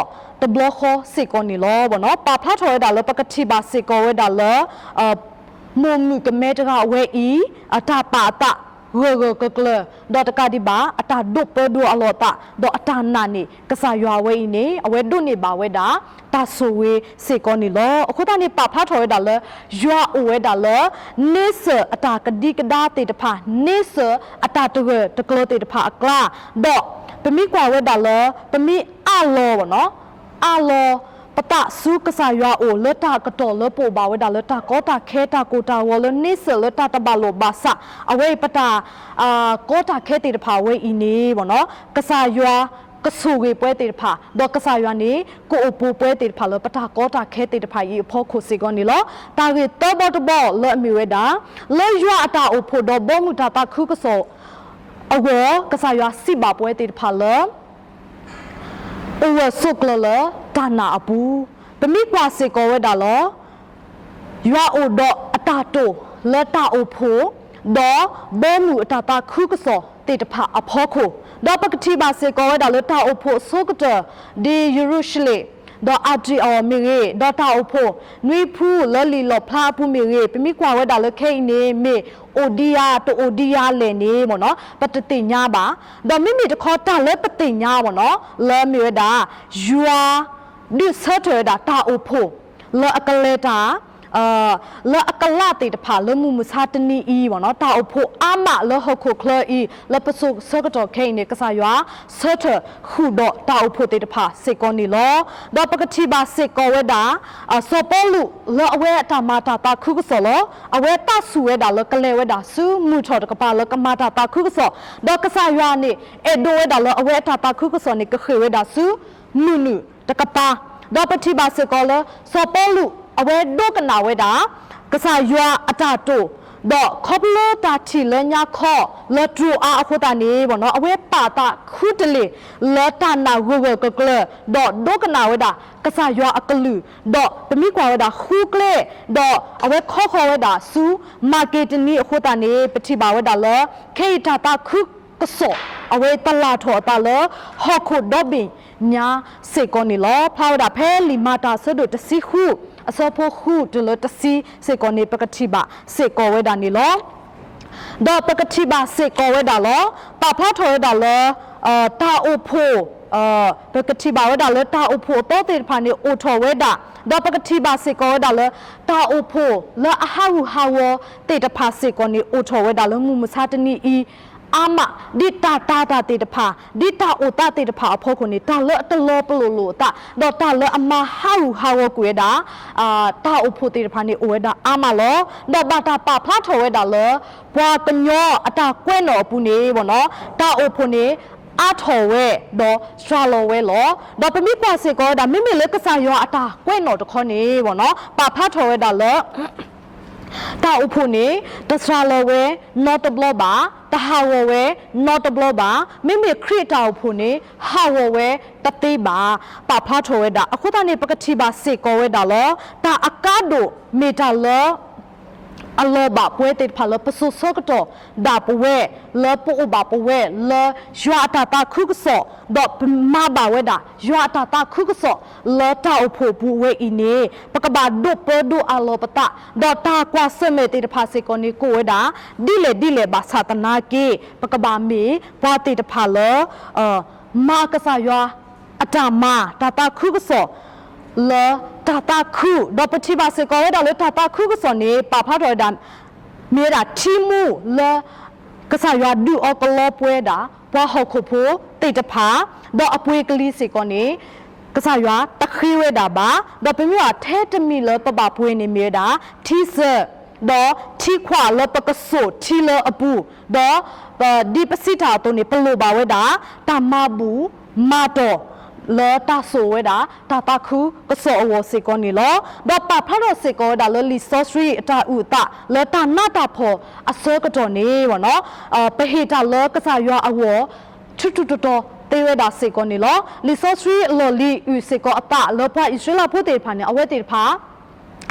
တဘျီဃီစ့ၢ်ကီးန့ၣ်လီၤ. ပာ်ဖျါထီၣ်ဝဲဒၣ်လၢပကထံၣ်ဘၣ်စ့ၢ်ကီးဝဲဒၣ်လၢ မိၢ်မုၣ်ကမဲတဂၤဝဲအံၤ အတၢ်ပာ်အသးဂၢၢ်ဂၢၢ်ကျၢၤကျၢၤ ဒီးတကးဒံးဘၣ် အတၢ်ဒိးပၢဒိးအလီၤအသး ဒီးအတၢ်နာ်န့ၣ် ကစၢ်ယွၤဝဲအံၤန့ၣ် အဝဲဒိးန့ၢ်ဘၣ်ဝဲဒၣ် တၢ်ဆိၣ်ဂ့ၤစ့ၢ်ကီးန့ၣ်လီၤ. အဃိသတးန့ၣ် ပာ်ဖျါထီၣ်ဝဲဒၣ်လၢ ယွၤအိၣ်ဝဲဒၣ်လၢ န့ဆၢၣ်အတၢ်ကဒံကဒါသ့ၣ်တဖၣ် န့ဆၢၣ်အတၢ်တဂၢၢ်တကျၢၤသ့ၣ်တဖၣ်အကျါ, ဒီးပမ့ၢ်ကွၢ်ဝဲဒၣ်လၢ ပမ့ၢ်အးလီၤ အးလီၤပသးဆူကစၢ်ယွၤအအိၣ် လၢတၢ်ကတီၢ်လၢပအိၣ်ဘၣ်ဝဲဒၣ်လၢတၢ်ကီတၢ်ခဲ တၢ်ကိၢ်တၢ်ဂီၤ လၢန့ဆၢၣ်လၢတၢ်တဘၣ်လိာ်ဘၣ်စး အဝဲအံၤပတၢ် ကီတၢ်ခဲသ့ၣ်တဖၣ်အဝဲအံၤန့ၣ် ကစၢ်ယွၤကဆိၣ်ဂ့ၤပှၤသ့ၣ်တဖၣ် ဒီးကစၢ်ယွၤန့ၣ် ကအိၣ်ပိာ်ပှၤသ့ၣ်တဖၣ်လၢပတၢ်ကီတၢ်ခဲသ့ၣ်တဖၣ်အံၤအဖီခိၣ်စ့ၢ်ကီးန့ၣ်လီၤ. တၢ်ဂ့ၢ်သၢဘီတဘီလၢအမ့ၢ်ဝဲဒၣ် လၢယွၤအတၢ်အိၣ်ဖှိၣ်ဒီးဘီမုၢ်တၢ်သးခုကစီၣ်အဂီၢ် ကစၢ်ယွၤစံးဘၣ်ပှၤသ့ၣ်တဖၣ်လၢ အိၣ်ဂၢၢ်ဆိးကျၢၤလၢတၢ်နာ်အပူၤ, ပမ့ၢ်ကွၢ်စ့ၢ်ကီးဝဲဒၣ်လီၤ. ယွၤအိၣ်ဒီးအတၢ်တိာ်လၢတၢ်အိၣ်ဖှိၣ် ဒီးဘီမုၢ်အတၢ်သးခုကစီၣ်သ့ၣ်တဖၣ်အဖီခိၣ်, ဒီးပကထံၣ်ဘၣ်စ့ၢ်ကီးဝဲဒၣ်လၢတၢ်အိၣ်ဖှိၣ်အဆိကတၢၢ် ဒ်ယရူၤၡလ့ၣ် ဒီးအၤတံၤအီၤမ့ၢ်ဂ့ၤ, ဒီးတၢ်အိၣ်ဖှိၣ်နွံဖုလၢလံာ်လီၣ်ဖျါအပူၤမ့ၢ်ဂ့ၤ, ပမ့ၢ်ကွၢ်ဝဲဒၣ်လၢခဲအံၤန့ၣ် မ့ၢ်အိၣ်ဒံးယၤတအိၣ်ဒံးယၤလဲၣ်န့ၣ် ပတသ့ၣ်ညါဘၣ်. ဒီးမ့မ့ၢ်တခီတၢ်လၢပသ့ၣ်ညါ လၢမ့ၢ်ဝဲဒၣ် ယွၤ ဒုးဆၢထၢၣ်ဝဲဒၣ်တၢ်အိၣ်ဖှိၣ် လၢအကလဲၤတၢ် လၢအကလးသ့ၣ်တဖၣ်လၢမုၢ်မဆါတနံၤအံၤ တၢ်အိၣ်ဖှိၣ်အါမးလၢဟီၣ်ခိၣ်ချၢအံၤ လၢပစိၤဆၢကတီၢ်ခဲအံၤန့ၣ် ကစၢ်ယွၤဆၢထၢၣ်ဃုာ်ဒီးတၢ်အိၣ်ဖှိၣ်သ့ၣ်တဖၣ်စ့ၢ်ကီးန့ၣ်လီၤ. ဒီးပကထံၣ်ဘၣ်စ့ၢ်ကီးဝဲဒၣ် စီၤပီလူးလၢအဝဲအတၢ်မၤတၢ်သးခုကစီၣ်လီၤ. အဝဲသးဆူၣ်ဝဲဒၣ်လၢကလဲၤဝဲဒၣ်ဆူမုၢ်ထီၣ်တကပၤလၢကမၤတၢ်သးခုကစီၣ်, ဒီးကစၢ်ယွၤန့ၣ် အဲၣ်ဒိးဝဲဒၣ်လၢအဝဲအတၢ်သးခုကစီၣ်န့ၣ် ကဃ့ၢ်ဝဲဒၣ်ဆူ မုၢ်နုာ်တကပၤ, ဒီးပထံၣ်ဘၣ်စ့ၢ်ကီးလၢ စီၤပီလူး အဝဲဒိကနၣ်ဝဲဒၣ် ကစၢ်ယွၤအတၢ်တိာ်, ဒီးခီဖျိတၢ်ထံၣ်လၢညါခီ လၢတြိၤအါအဃိသတးန့ၣ် အဝဲပာ်သးခုတလ့ၢ် လၢတၢ်နာ်ဂၢၢ်ဂၢၢ်ကျၢၤကျၢၤ, ဒီးဒိကနၣ်ဝဲဒၣ် ကစၢ်ယွၤအကလုၢ်, ဒီးပမ့ၢ်ကွၢ်ဝဲဒၣ်ဃုကျဲ, ဒီးအဝဲခီဃီၤဝဲဒၣ်ဆူ မၤက့းတနံအဃိသတးန့ၣ် ပထံၣ်ဘၣ်ဝဲဒၣ်လၢ ခဲအံၤတၢ်သးခု ကစီၣ် အဝဲတလၢ်ထီၣ်အသးလၢ ဟီၣ်ခိၣ်ဒီဘ့ၣ်ညါစ့ၢ်ကီးန့ၣ်လီၤ. ဖျါဝဲဒၣ်ဖဲလံာ်မၤတၢ်အဆၢဒိၣ်တဆံဃု အဆၢဖိဃုတုၤလၢတဆံစ့ၢ်ကီးန့ၣ် ပကထံၣ်ဘၣ်စ့ၢ်ကီးဝဲဒၣ်န့ၣ်လီၤ. ဒီးပကထံၣ်ဘၣ်စ့ၢ်ကီးဝဲဒၣ်လီၤ. ပာ်ဖျါထီၣ်ဝဲဒၣ်လၢ တၢ်အိၣ်ဖှိၣ် ပကထံၣ်ဘၣ်ဝဲဒၣ်လၢတၢ်အိၣ်ဖှိၣ်အသီသ့ၣ်တဖၣ်န့ၣ် အိၣ်ထီၣ်ဝဲဒၣ်, ဒီးပကထံၣ်ဘၣ်စ့ၢ်ကီးဝဲဒၣ်လၢ တၢ်အိၣ်ဖှိၣ်လၢအဟးဂူာ်ဟးဂီၤသ့ၣ်တဖၣ်စ့ၢ်ကီးန့ၣ် အိၣ်ထီၣ်ဝဲဒၣ်လၢမုၢ်မဆါတနံၤအံၤ အါမး, ဒ်တၢ်တာ်တၢ်သ့ၣ်တဖၣ်, ဒ်တၢ်အိၣ်သးသ့ၣ်တဖၣ်အဖီခိၣ်န့ၣ် တၢ်လၢအတလီၤပလိာ်လိာ်အသး, ဒီးတၢ်လၢအမၤဟးဂူာ်ဟးဂီၤကွံာ်ဝဲဒၣ် တၢ်အိၣ်ဖှိၣ်သ့ၣ်တဖၣ်န့ၣ် အိၣ်ဝဲဒၣ်အါမးလီၤ. ဒီးဘၣ်တၢ်ပာ်ဖျါထီၣ်ဝဲဒၣ်လၢ ပှၤကညီအတၢ်ကွဲးနီၣ်အပူၤန့ၣ် တၢ်အိၣ်ဖှိၣ်န့ၣ် အါထီၣ်ဝဲ ဒီးစှၤလီၤဝဲလီၤ. ဒီးပမ့ၢ်ကွၢ်စ့ၢ်ကီးဝဲဒၣ် မ့မ့ၢ်လၢကစၢ်ယွၤအတၢ်ကွဲးနီၣ်တခီန့ၣ် ပာ်ဖျါထီၣ်ဝဲဒၣ်လၢ တၢ်အိၣ်ဖှိၣ်န့ၣ် တစှၤလီၤဝဲနီတဘျီဘၣ်, တဟးဂီၤဝဲနီတဘျီဘၣ်. မ့မ့ၢ်ခရံာ်အတၢ်အိၣ်ဖှိၣ်န့ၣ် ဟးဂီၤဝဲတသ့ဘၣ်. ပာ်ဖျါထီၣ်ဝဲဒၣ် အဃိသတးန့ၣ် ပကထံၣ်ဘၣ်စ့ၢ်ကီးဝဲဒၣ်လီၤ. တၢ်အကါဒိၣ်မ့ၢ်တၢ်လၢ အလီၤဘၣ်ပဝဲသ့ၣ်တဖၣ်လၢပစိၤဆၢကတီၢ်ဒၣ်ပဝဲ, လၢပအိၣ်ဘၣ်ပဝဲ လၢယွၤအတၢ်သးခုကစီၣ်, ဒီးပမၤဘၣ်ဝဲဒၣ် ယွၤအတၢ်သးခုကစီၣ် လၢတၢ်အိၣ်ဖှိၣ်အပူၤဝဲအံၤန့ၣ် ပကဘၣ်ဒိးပၢဒိးအးလီၤပသး, ဒီးတၢ်ကွၢ်ဆၢၣ်မဲာ်သ့ၣ်တဖၣ်စ့ၢ်ကီးန့ၣ် ကအိၣ်ဝဲဒၣ် ဒ်လဲၣ်ဒ်လဲၣ်ဘၣ်ဆၣ်သနာ်က့ ပကဘၣ်မ့ၢ်ပှၤသ့ၣ်တဖၣ်လၢ မၤကစၢ်ယွၤအတၢ်မၤ တၢ်သးခုကစီၣ် လၢတၢ်သးခု, ဒီးပထံၣ်ဘၣ်စ့ၢ်ကီးဝဲဒၣ်လၢတၢ်သးခုကစီၣ်န့ၣ် ပာ်ဖျါထီၣ်ဝဲဒၣ် မ့ၢ်ဝဲဒၣ်ထံမူလၢ ကစၢ်ယွၤဒုးအီကလီပှဲၤဒၣ် ပှၤဟီၣ်ခိၣ်ဖိသ့ၣ်တဖၣ်, ဒီးအပှ့ၤကလံၤစ့ၢ်ကီးန့ၣ် ကစၢ်ယွၤတဃ့ဝဲဒၣ်ဘၣ်. ဒီးပမ့ၢ်ဘၣ်ထဲတမံၤလၢပဘၣ်ပှ့ၤန့ၣ်မ့ၢ်ဝဲဒၣ် ထံစၢၤ ဒီးထံခွးလၢပကစိာ်ထံလၢအပူၤ, ဒီး ဒ်ပစံးတၢ်အသိးန့ၣ် ပလိၣ်ဘၣ်ဝဲဒၣ် တၢ်မၤဘူၣ်မၤတီၢ် လၢတၢ်စိာ်ဝဲဒၣ် တၢ်သးခုကစီၣ်အဂီၢ်စ့ၢ်ကီးန့ၣ်လီၤ. ဒီးပာ်ဖျါထီၣ်စ့ၢ်ကီးဝဲဒၣ်လၢလံာ်စီဆှံအတၢ်အုၣ်အသး လၢတၢ်နးတၢ်ဖှီၣ်အဆၢကတီၢ်န့ၣ် ပဟ့ၣ်တၢ်လၢကစၢ်ယွၤအဂီၢ် ထူးထူးတီၤတီၤသ့ဝဲဒၣ်စ့ၢ်ကီးန့ၣ်လီၤ. လံာ်စီဆှံအလီၢ်လံၤအုၣ်စ့ၢ်ကီးအသးလၢပှၤအံၣ်စရ့လးဖိသ့ၣ်တဖၣ်န့ၣ် အဝဲသ့ၣ်တဖၣ်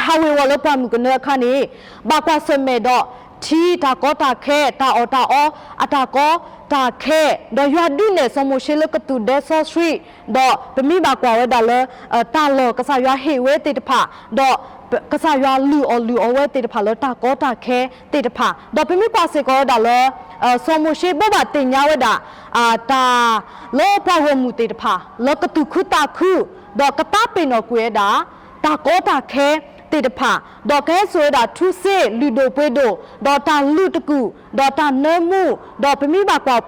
ဟးဝ့ၤဝီၤလၢပှၢ်မုၢ်ကနၢအခါန့ၣ် ဘၣ်ကွၢ်ဆၢၣ်မဲာ်ဒီးထံတၢ်ကီတၢ်ခဲ တၢ်အီၣ်တၢ်အီအတၢ်ကီတၢ်ခဲ, ဒီးယွၤဒုးနဲၣ်စီၤမိၤၡ့လၢကသူၣ်ဒဲစီဆှံ, ဒီးပမ့ၢ်ဘၣ်ကွၢ်ဝဲဒၣ်လၢ တၢ်လီၢ်ကစၢ်ယွၤဟ့ၣ်ဝဲသ့ၣ်တဖၣ်, ဒီးကစၢ်ယွၤလုၢ်အီၣ်လုၢ်အီဝဲသ့ၣ်တဖၣ်လၢတၢ်ကီတၢ်ခဲသ့ၣ်တဖၣ်, ဒီးပမ့ၢ်ကွၢ်စ့ၢ်ကီးဝဲဒၣ်လၢ စီၤမိၤၡ့ဘိးဘၣ်သ့ၣ်ညါဝဲဒၣ် တၢ်လၢပှၤဂီၢ်မုၢ်သ့ၣ်တဖၣ် လၢကသူၣ်ခုသးခု ဒီးကသးပ့ၤနီၣ်ကွံာ်ဝဲဒၣ် တၢ်ကီတၢ်ခဲသ့ၣ်တဖၣ်, ဒီးကဟဲစိာ်ဝဲဒၣ်ထူစ့လုၢ်ဒိၣ်ပှ့ၤဒိၣ်, ဒီးတၢ်လုၢ်တကူၣ်, ဒီးတၢ်နၢမူ, ဒီးပမ့ၢ်ဘၣ်ကွၢ်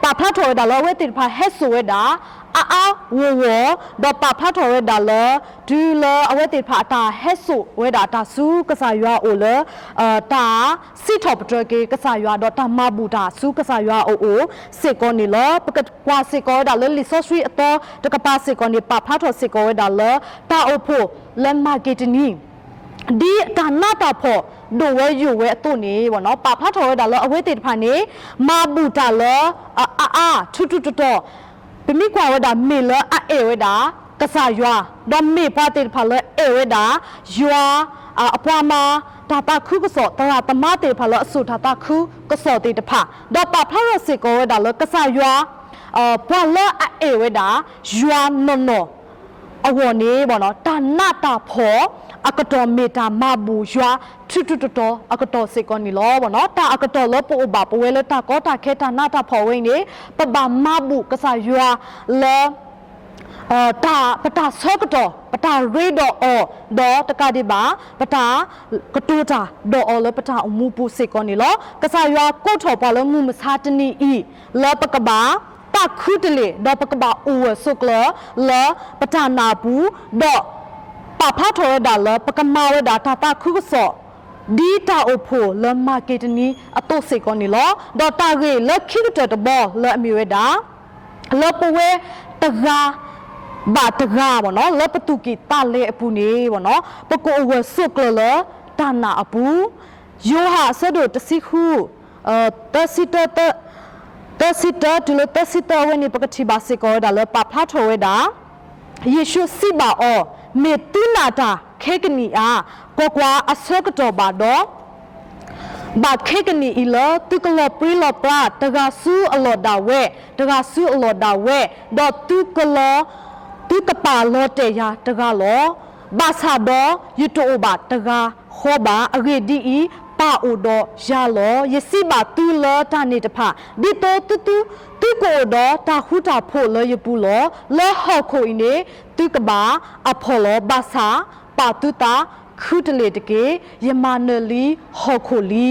ပာ်ဖျါထီၣ်ဝဲဒၣ်လၢအဝဲသ့ၣ်တဖၣ်ဟဲစိာ်ဝဲဒၣ် အါအါဂီၢ်ဂီၢ်, ဒီးပာ်ဖျါထီၣ်ဝဲဒၣ်လၢ တုၤလၢအဝဲသ့ၣ်တဖၣ်အတၢ်ဟဲစိာ်ဝဲဒၣ်တၢ်ဆူကစၢ်ယွၤအအိၣ်လၢ တၢ်စံးထီၣ်ပတြၢၤက့ၤကစၢ်ယွၤ ဒီးတၢ်မၤဘူၣ်တၢ်ဆူကစၢ်ယွၤအအိၣ်စ့ၢ်ကီးန့ၣ်လီၤ. ပကကွၢ်စ့ၢ်ကီးဝဲဒၣ်လၢလံာ်စီဆှံအသီတကပၤစ့ၢ်ကီးန့ၣ် ပာ်ဖျါထီၣ်စ့ၢ်ကီးဝဲဒၣ်လၢ တၢ်အိၣ်ဖှိၣ်လၢမၤက့တနံ ဒ်တၢ်နးတၢ်ဖှီၣ်ဒိၣ်ဝဲယိာ်ဝဲအသိးန့ၣ် ပာ်ဖျါထီၣ်ဝဲဒၣ်လၢအဝဲသ့ၣ်တဖၣ်န့ၣ် မၤဘူၣ်တၢ်လၢ အအါအါထူးထူးတီၤတီၤ, ပမ့ၢ်ကွၢ်ဝဲဒၣ်မ့ၢ်လၢအအဲၣ်ဝဲဒၣ် ကစၢ်ယွၤ, ဒီးမ့ၢ်ပှၤသ့ၣ်တဖၣ်လၢအဲၣ်ဝဲဒၣ် ယွၤ အပှၤမၤတၢ်သးခုကစီၣ် သရၣ်သမါသ့ၣ်တဖၣ်လၢအစိာ်တၢ်သးခုကစီၣ်သ့ၣ်တဖၣ်, ဒီးပာ်ဖျါထီၣ်စ့ၢ်ကီးဝဲဒၣ်လၢကစၢ်ယွၤ ပှၤလၢအအဲၣ်ဝဲဒၣ် ယွၤနီၢ်နီၢ် အဂီၢ်န့ၣ် တၢ်နးတၢ်ဖှီၣ်အကတီၢ်မ့ၢ်တၢ်မၤဘူၣ်ယွၤထူးထူးတီၤတီၤအကတီၢ်စ့ၢ်ကီးန့ၣ်လီၤ. တၢ်အကတီၢ်လၢပအိၣ်ဘၣ်ပဝဲလၢတၢ်ကီတၢ်ခဲတၢ်နးတၢ်ဖှီၣ်ဝဲအံၤန့ၣ် ပဘၣ်မၤဘူၣ်ကစၢ်ယွၤလၢ တၢ် ပတၢ်ဆၢကတီၢ် ပတၢ်ရ့ဒီးအီၤ ဒီးတကးဒံးဘၣ် ပတၢ်ကတိၤတၢ်ဒီးအီၤလၢပတၢ်အိၣ်မူပူၤစ့ၢ်ကီးန့ၣ်လီၤ. ကစၢ်ယွၤကိးထီၣ်ပှၤလၢမုၢ်မဆါတနံၤအံၤ လၢပကဘၣ်သးခုတလ့ၢ် ဒီးပကဘၣ်အိၣ်ဂၢၢ်ဆိးကျၢၤလၢပတၢ်နာ်အပူၤ, ဒီးပာ်ဖျါထီၣ်ဝဲဒၣ်လၢပကမၤဝဲဒၣ်တၢ်သးခုကစီၣ် ဒ်တၢ်အိၣ်ဖှိၣ်လၢမၤက့တနံအသိးစ့ၢ်ကီးန့ၣ်လီၤ. ဒီးတၢ်ဂ့ၢ်လၢခံကတၢၢ်တဘီလၢအမ့ၢ်ဝဲဒၣ် လၢပဝဲတဂၤဘၣ်တဂၤ လၢပသူၣ်ကံၢ်သးလဲအပူၤန့ၣ် ပကအိၣ်ဂၢၢ်ဆိးကျၢၤလၢတၢ်နာ်အပူၤ, ယိၤဟၣ်အဆၢဒိၣ်တဆံဃု သၢဆံတၢ သၢဆံတၢတုၤလၢသၢဆံသၢဝဲန့ၣ် ပကထံၣ်ဘၣ်စ့ၢ်ကီးဝဲဒၣ်လၢပာ်ဖျါထီၣ်ဝဲဒၣ် ယ့ၣ်ၡူးစံးဘၣ်အီၤ, မ့ၢ်သုနာ်တၢ်ခဲကနံၣ်ဧါ. ကွၢ်ကွၢ်, အဆၢကတီၢ်ဘၣ်ဒီး ဘၣ်ခဲကနံၣ်အံၤလၢသုကလီၤပြံလီၤပြါ တဂၤဆူအလီၢ်ဒၣ်ဝဲ, တဂၤဆူအလီၢ်ဒၣ်ဝဲ, ဒီးသုကလီၤ, သုကပာ်လီၤတဲာ်ယၤတဂၤလီၤ. ဘၣ်ဆၣ်ဒီးယတအိၣ်ဘၣ်တဂၤဃီဘၣ်. အဂ့ၢ်ဒ်အံၤ, ပၢ်အိၣ်ဒီးယၤလီၤ. ယစံးဘၣ်သုလၢတၢ်န့ၣ်တဖၣ်, ဒ်သိးသု, သုကအိၣ်ဒီးတၢ်ဃူတၢ်ဖိးလၢယပူၤလီၤ. လၢဟီၣ်ခိၣ်အံၤန့ၣ် သုကဘၣ်အဖှီၣ်လီၤ. ဘၣ်ဆၣ် ပာ်သုသးခုတလ့ၢ်တက့ၢ်. ယမၤနၢၤလံဟီၣ်ခိၣ်လံ.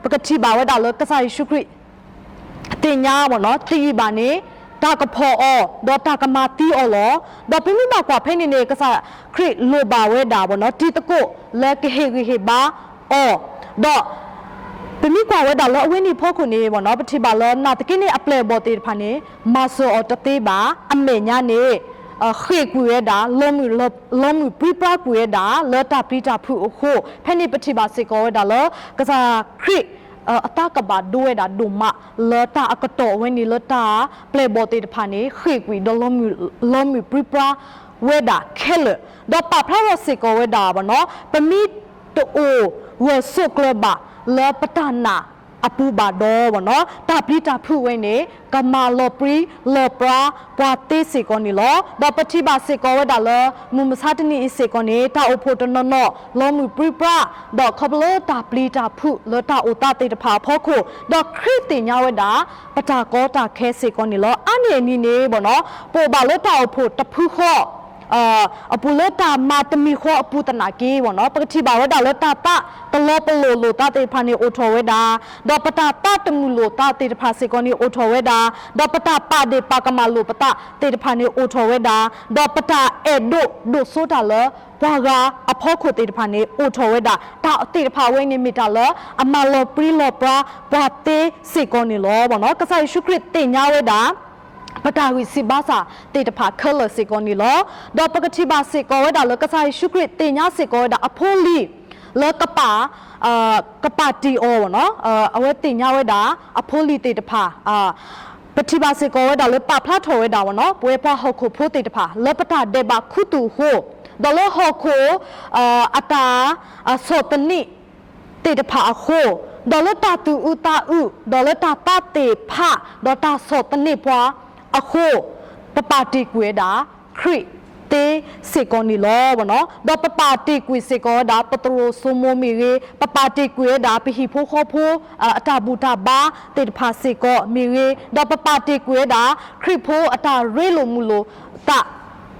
ပကထံၣ်ဘၣ်ဝဲဒၣ်လၢကစၢ်ယ့ၣ်ၡူးခရံာ် သ့ၣ်ညါ သယံာ်ဘၣ်န့ၣ် တၢ်ကဖီၣ်အီၤ ဒီးတၢ်ကမၤသံအီၤလီၤ. ဒီးပမ့ၢ်ဘၣ်ကွၢ်ဖဲန့ၣ်န့ၣ် ကစၢ်ခရံာ်လိၣ်ဘၣ်ဝဲဒၣ် တံၤသကိးလၢကဟ့ၣ်ဂံၢ်ဟ့ၣ်ဘါအီၤ, ဒီး ပမ့ၢ်ကွၢ်ဝဲဒၣ်လၢအဝဲန့ၣ်အဖီခိၣ်န့ၣ် ပထံၣ်ဘၣ်လၢ နာ်သက့န့ၣ် အပျဲၢ်အဘီၣ်သ့ၣ်တဖၣ်န့ၣ် မၤစၢၤအီၤတသ့ဘၣ်. အမဲာ်ညါန့ၣ် ဃ့ၢ်ကွံာ်ဝဲဒၣ် လီၤမုၢ်ပြံပြါကွံာ်ဝဲဒၣ် လၢတၢ်ပျံၤတၢ်ဖုးအဃိ, ဖဲန့ၣ်ပထံၣ်ဘၣ်စ့ၢ်ကီးဝဲဒၣ်လၢ ကစၢ်ခရံာ် အတၢ်ကဘၣ်ဒိဝဲဒၣ်ဒိၣ်မး လၢတၢ်အကတီၢ်ဝဲန့ၣ်လၢတၢ်ပျဲၢ်ဘီၣ်သ့ၣ်တဖၣ်န့ၣ် ဃ့ၢ်ကွံာ်ဒီး လီၤမုၢ်ပြံပြါဝဲဒၣ်ခဲလၢာ်, ဒီးပာ်ဖျါထီၣ်စ့ၢ်ကီးဝဲဒၣ် ပမ့ၢ်တအိၣ်ဂၢၢ်ဆိးကျၢၤဘၣ်လၢပတၢ်နာ်အပူၤဘၣ်ဒီး တၢ်ပျံၤတၢ်ဖုးဝဲန့ၣ် ကမၤလီၤပြံလီၤပြါပှၤသ့စ့ၢ်ကီးန့ၣ်လီၤ. ဒီးပထံၣ်ဘၣ်စ့ၢ်ကီးဝဲဒၣ်လၢ မုၢ်မဆါတနံၤအံၤစ့ၢ်ကီးန့ၣ် တၢ်အိၣ်ဖှိၣ်တနီၤနီၤ လီၤမုၢ်ပြံပြါ, ဒီးခီဖျိလၢတၢ်ပျံၤတၢ်ဖုးလၢတၢ်အိၣ်သးသ့ၣ်တဖၣ်အဖီခိၣ်, ဒီးခရံာ်သ့ၣ်ညါဝဲဒၣ် ပတၢ်ကီတၢ်ခဲစ့ၢ်ကီးန့ၣ်လီၤ. အါန့ၢ်အနံၤန့ၣ် ပအိၣ်ဘၣ်လၢတၢ်အိၣ်ဖှိၣ်တဖုဃီ အပူၤလၢတၢ်မၤတမံၤဃီအပူၤသနာ်က့ ပကထံၣ်ဘၣ်ဝဲဒၣ်လၢတၢ်သးတလီၤပလိာ်လိာ်သးသ့ၣ်တဖၣ်န့ၣ်အိၣ်ထီၣ်ဝဲဒၣ်, ဒီးပတၢ်သးတမုာ်လိာ်သးသ့ၣ်တဖၣ်စ့ၢ်ကီးန့ၣ်အိၣ်ထီၣ်ဝဲဒၣ်, ဒီးပတၢ်ပာ်ဒ့ၣ်ပာ်ကမၣ်လိာ်ပသးသ့ၣ်တဖၣ်န့ၣ်အိၣ်ထီၣ်ဝဲဒၣ်, ဒီးပတၢ်အဲၣ်ဒိးဒိၣ်စိတၢ်လၢပှၤဂၤအဖီခိၣ်သ့ၣ်တဖၣ်န့ၣ်အိၣ်ထီၣ်ဝဲဒၣ်. တၢ်သ့ၣ်တဖၣ်ဝဲန့ၣ်မ့ၢ်တၢ်လၢအမၤလီၤပြံလီၤပြါပှၤသ့စ့ၢ်ကီးန့ၣ်လီၤ. ကစၢ်ယ့ၣ်ၡူးခရံာ်သ့ၣ်ညါဝဲဒၣ် ပတၢ်ဂံၢ်စၢ်ဘါစၢ်သ့ၣ်တဖၣ်ခဲလၢာ်စ့ၢ်ကီးန့ၣ်လီၤ. ဒီးပကထံၣ်ဘၣ်စ့ၢ်ကီးဝဲဒၣ်လၢကစၢ်ယ့ၣ်ၡူးခရံာ်သ့ၣ်ညါစ့ၢ်ကီးဝဲဒၣ်အဖိလံၤ လၢကပာ် ကပာ်တ့ၢ်အီၤဝဲနီၤ, အဝဲသ့ၣ်ညါဝဲဒၣ် အဖိလံၤသ့ၣ်တဖၣ် ပထံၣ်ဘၣ်စ့ၢ်ကီးဝဲဒၣ်လၢပာ်ဖျါထီၣ်ဝဲဒၣ်ဝဲနီၤ, ပဝဲပှၤဟီၣ်ခိၣ်ဖိသ့ၣ်တဖၣ် လၢပတၢ်ဒဲးဘးခူသူၣ်အဃိ, ဒီးလၢဟီၣ်ခိၣ် အတၢ် ဆီၣ်သနံး သ့ၣ်တဖၣ်အဃိ, ဒီးလၢတၢ်သူၣ်အုးသးအုး, ဒီးလၢတၢ်သးသ့ၣ်ဖး, ဒီးတၢ်ဆီၣ်သနံးပှၤအဃိ, ပပာ်တ့ၢ်ကွံာ်ဝဲဒၣ် ခရံာ်သ့စ့ၢ်ကီးန့ၣ်လီၤနီၤ. ဒီးပပာ်တ့ၢ်ကွံာ်စ့ၢ်ကီးဝဲဒၣ် ပသရိာ်စိမိၤမ့ၢ်ဂ့ၤ, ပပာ်တ့ၢ်ကွံာ်ဝဲဒၣ်ပဟံၣ်ဖိဃီဖိ အတၢ်ဘူၣ်တၢ်ဘါသ့ၣ်တဖၣ်စ့ၢ်ကီးမ့ၢ်ဂ့ၤ, ဒီးပပာ်တ့ၢ်ကွံာ်ဝဲဒၣ် ခရံာ်ဖိအတၢ်ရ့လိာ်မုာ်လိာ်သး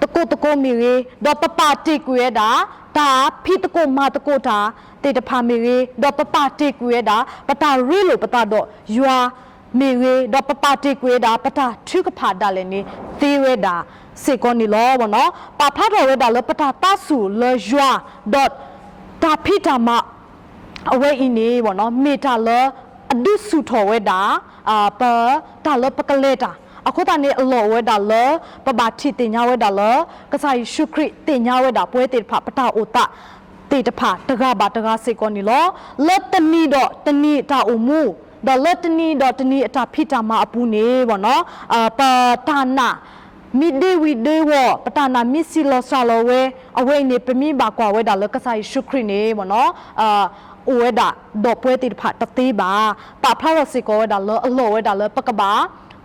သကိးသကိးမ့ၢ်ဂ့ၤ, ဒီးပပာ်တ့ၢ်ကွံာ်ဝဲဒၣ် တၢ်ဖံးသကိးမၤသကိးတၢ်သ့ၣ်တဖၣ်မ့ၢ်ဂ့ၤ, ဒီးပပာ်တ့ၢ်ကွံာ်ဝဲဒၣ် ပတၢ်ရ့လိာ်ပသးဒီးယွၤမ့ၢ်ဂ့ၤ, ဒီးပပာ်တ့ၢ်ကွံာ်ဝဲဒၣ် ပတၢ်ထုကဖၣ်ဒၣ်လဲာ်န့ၣ် သ့ဝဲဒၣ်စ့ၢ်ကီးန့ၣ်လီၤနီၤ. ပာ်ဖျါထီၣ်ဝဲဒၣ်လၢပတၢ်သးဆူၣ်လၢယွၤ, ဒီးတၢ်ဖံးတၢ်မၤ အဝဲအံၤန့ၣ် မ့ၢ်တၢ်လၢအဒုးဆူၣ်ထီၣ်ဝဲဒၣ် ပတၢ်လၢပကလဲၤတၢ်, အဃိသတးန့ၣ် အလီၢ်အိၣ်ဝဲဒၣ်လၢ ပဘၣ်ထံၣ်သ့ၣ်ညါဝဲဒၣ်လၢ ကစၢ်ယ့ၣ်ၡူးခရံာ်သ့ၣ်ညါဝဲဒၣ် ပဝဲသ့ၣ်တဖၣ် ပတၢ်အိၣ်သးသ့ၣ်တဖၣ် တဂၤဘၣ်တဂၤစ့ၢ်ကီးန့ၣ်လီၤ. လၢတနံၤဒီးတနံၤအတၢ်အိၣ်မူ, ဒီးလၢတနံၤဒီးတနံၤအတၢ်ဖံးတၢ်မၤအပူၤန့ၣ် ပတၢ်နာ် မ့ၢ်ဒ့ဝံၤဒ့ဝီၤ, ပတၢ်နာ်မ့ၢ်စံးလီၤစှၤလီၤဝဲ, အဝဲအံၤန့ၣ် ပမ့ၢ်ဘၣ်ကွၢ်ဝဲဒၣ်လၢကစၢ်ယ့ၣ်ၡူးခရံာ်န့ၣ် အိၣ်ဝဲဒၣ်ဒီးပဝဲသ့ၣ်တဖၣ်တသ့ဘၣ်. ပာ်ဖျါထီၣ်စ့ၢ်ကီးဝဲဒၣ်လၢအလီၢ်ဝဲဒၣ်လၢပကဘၣ်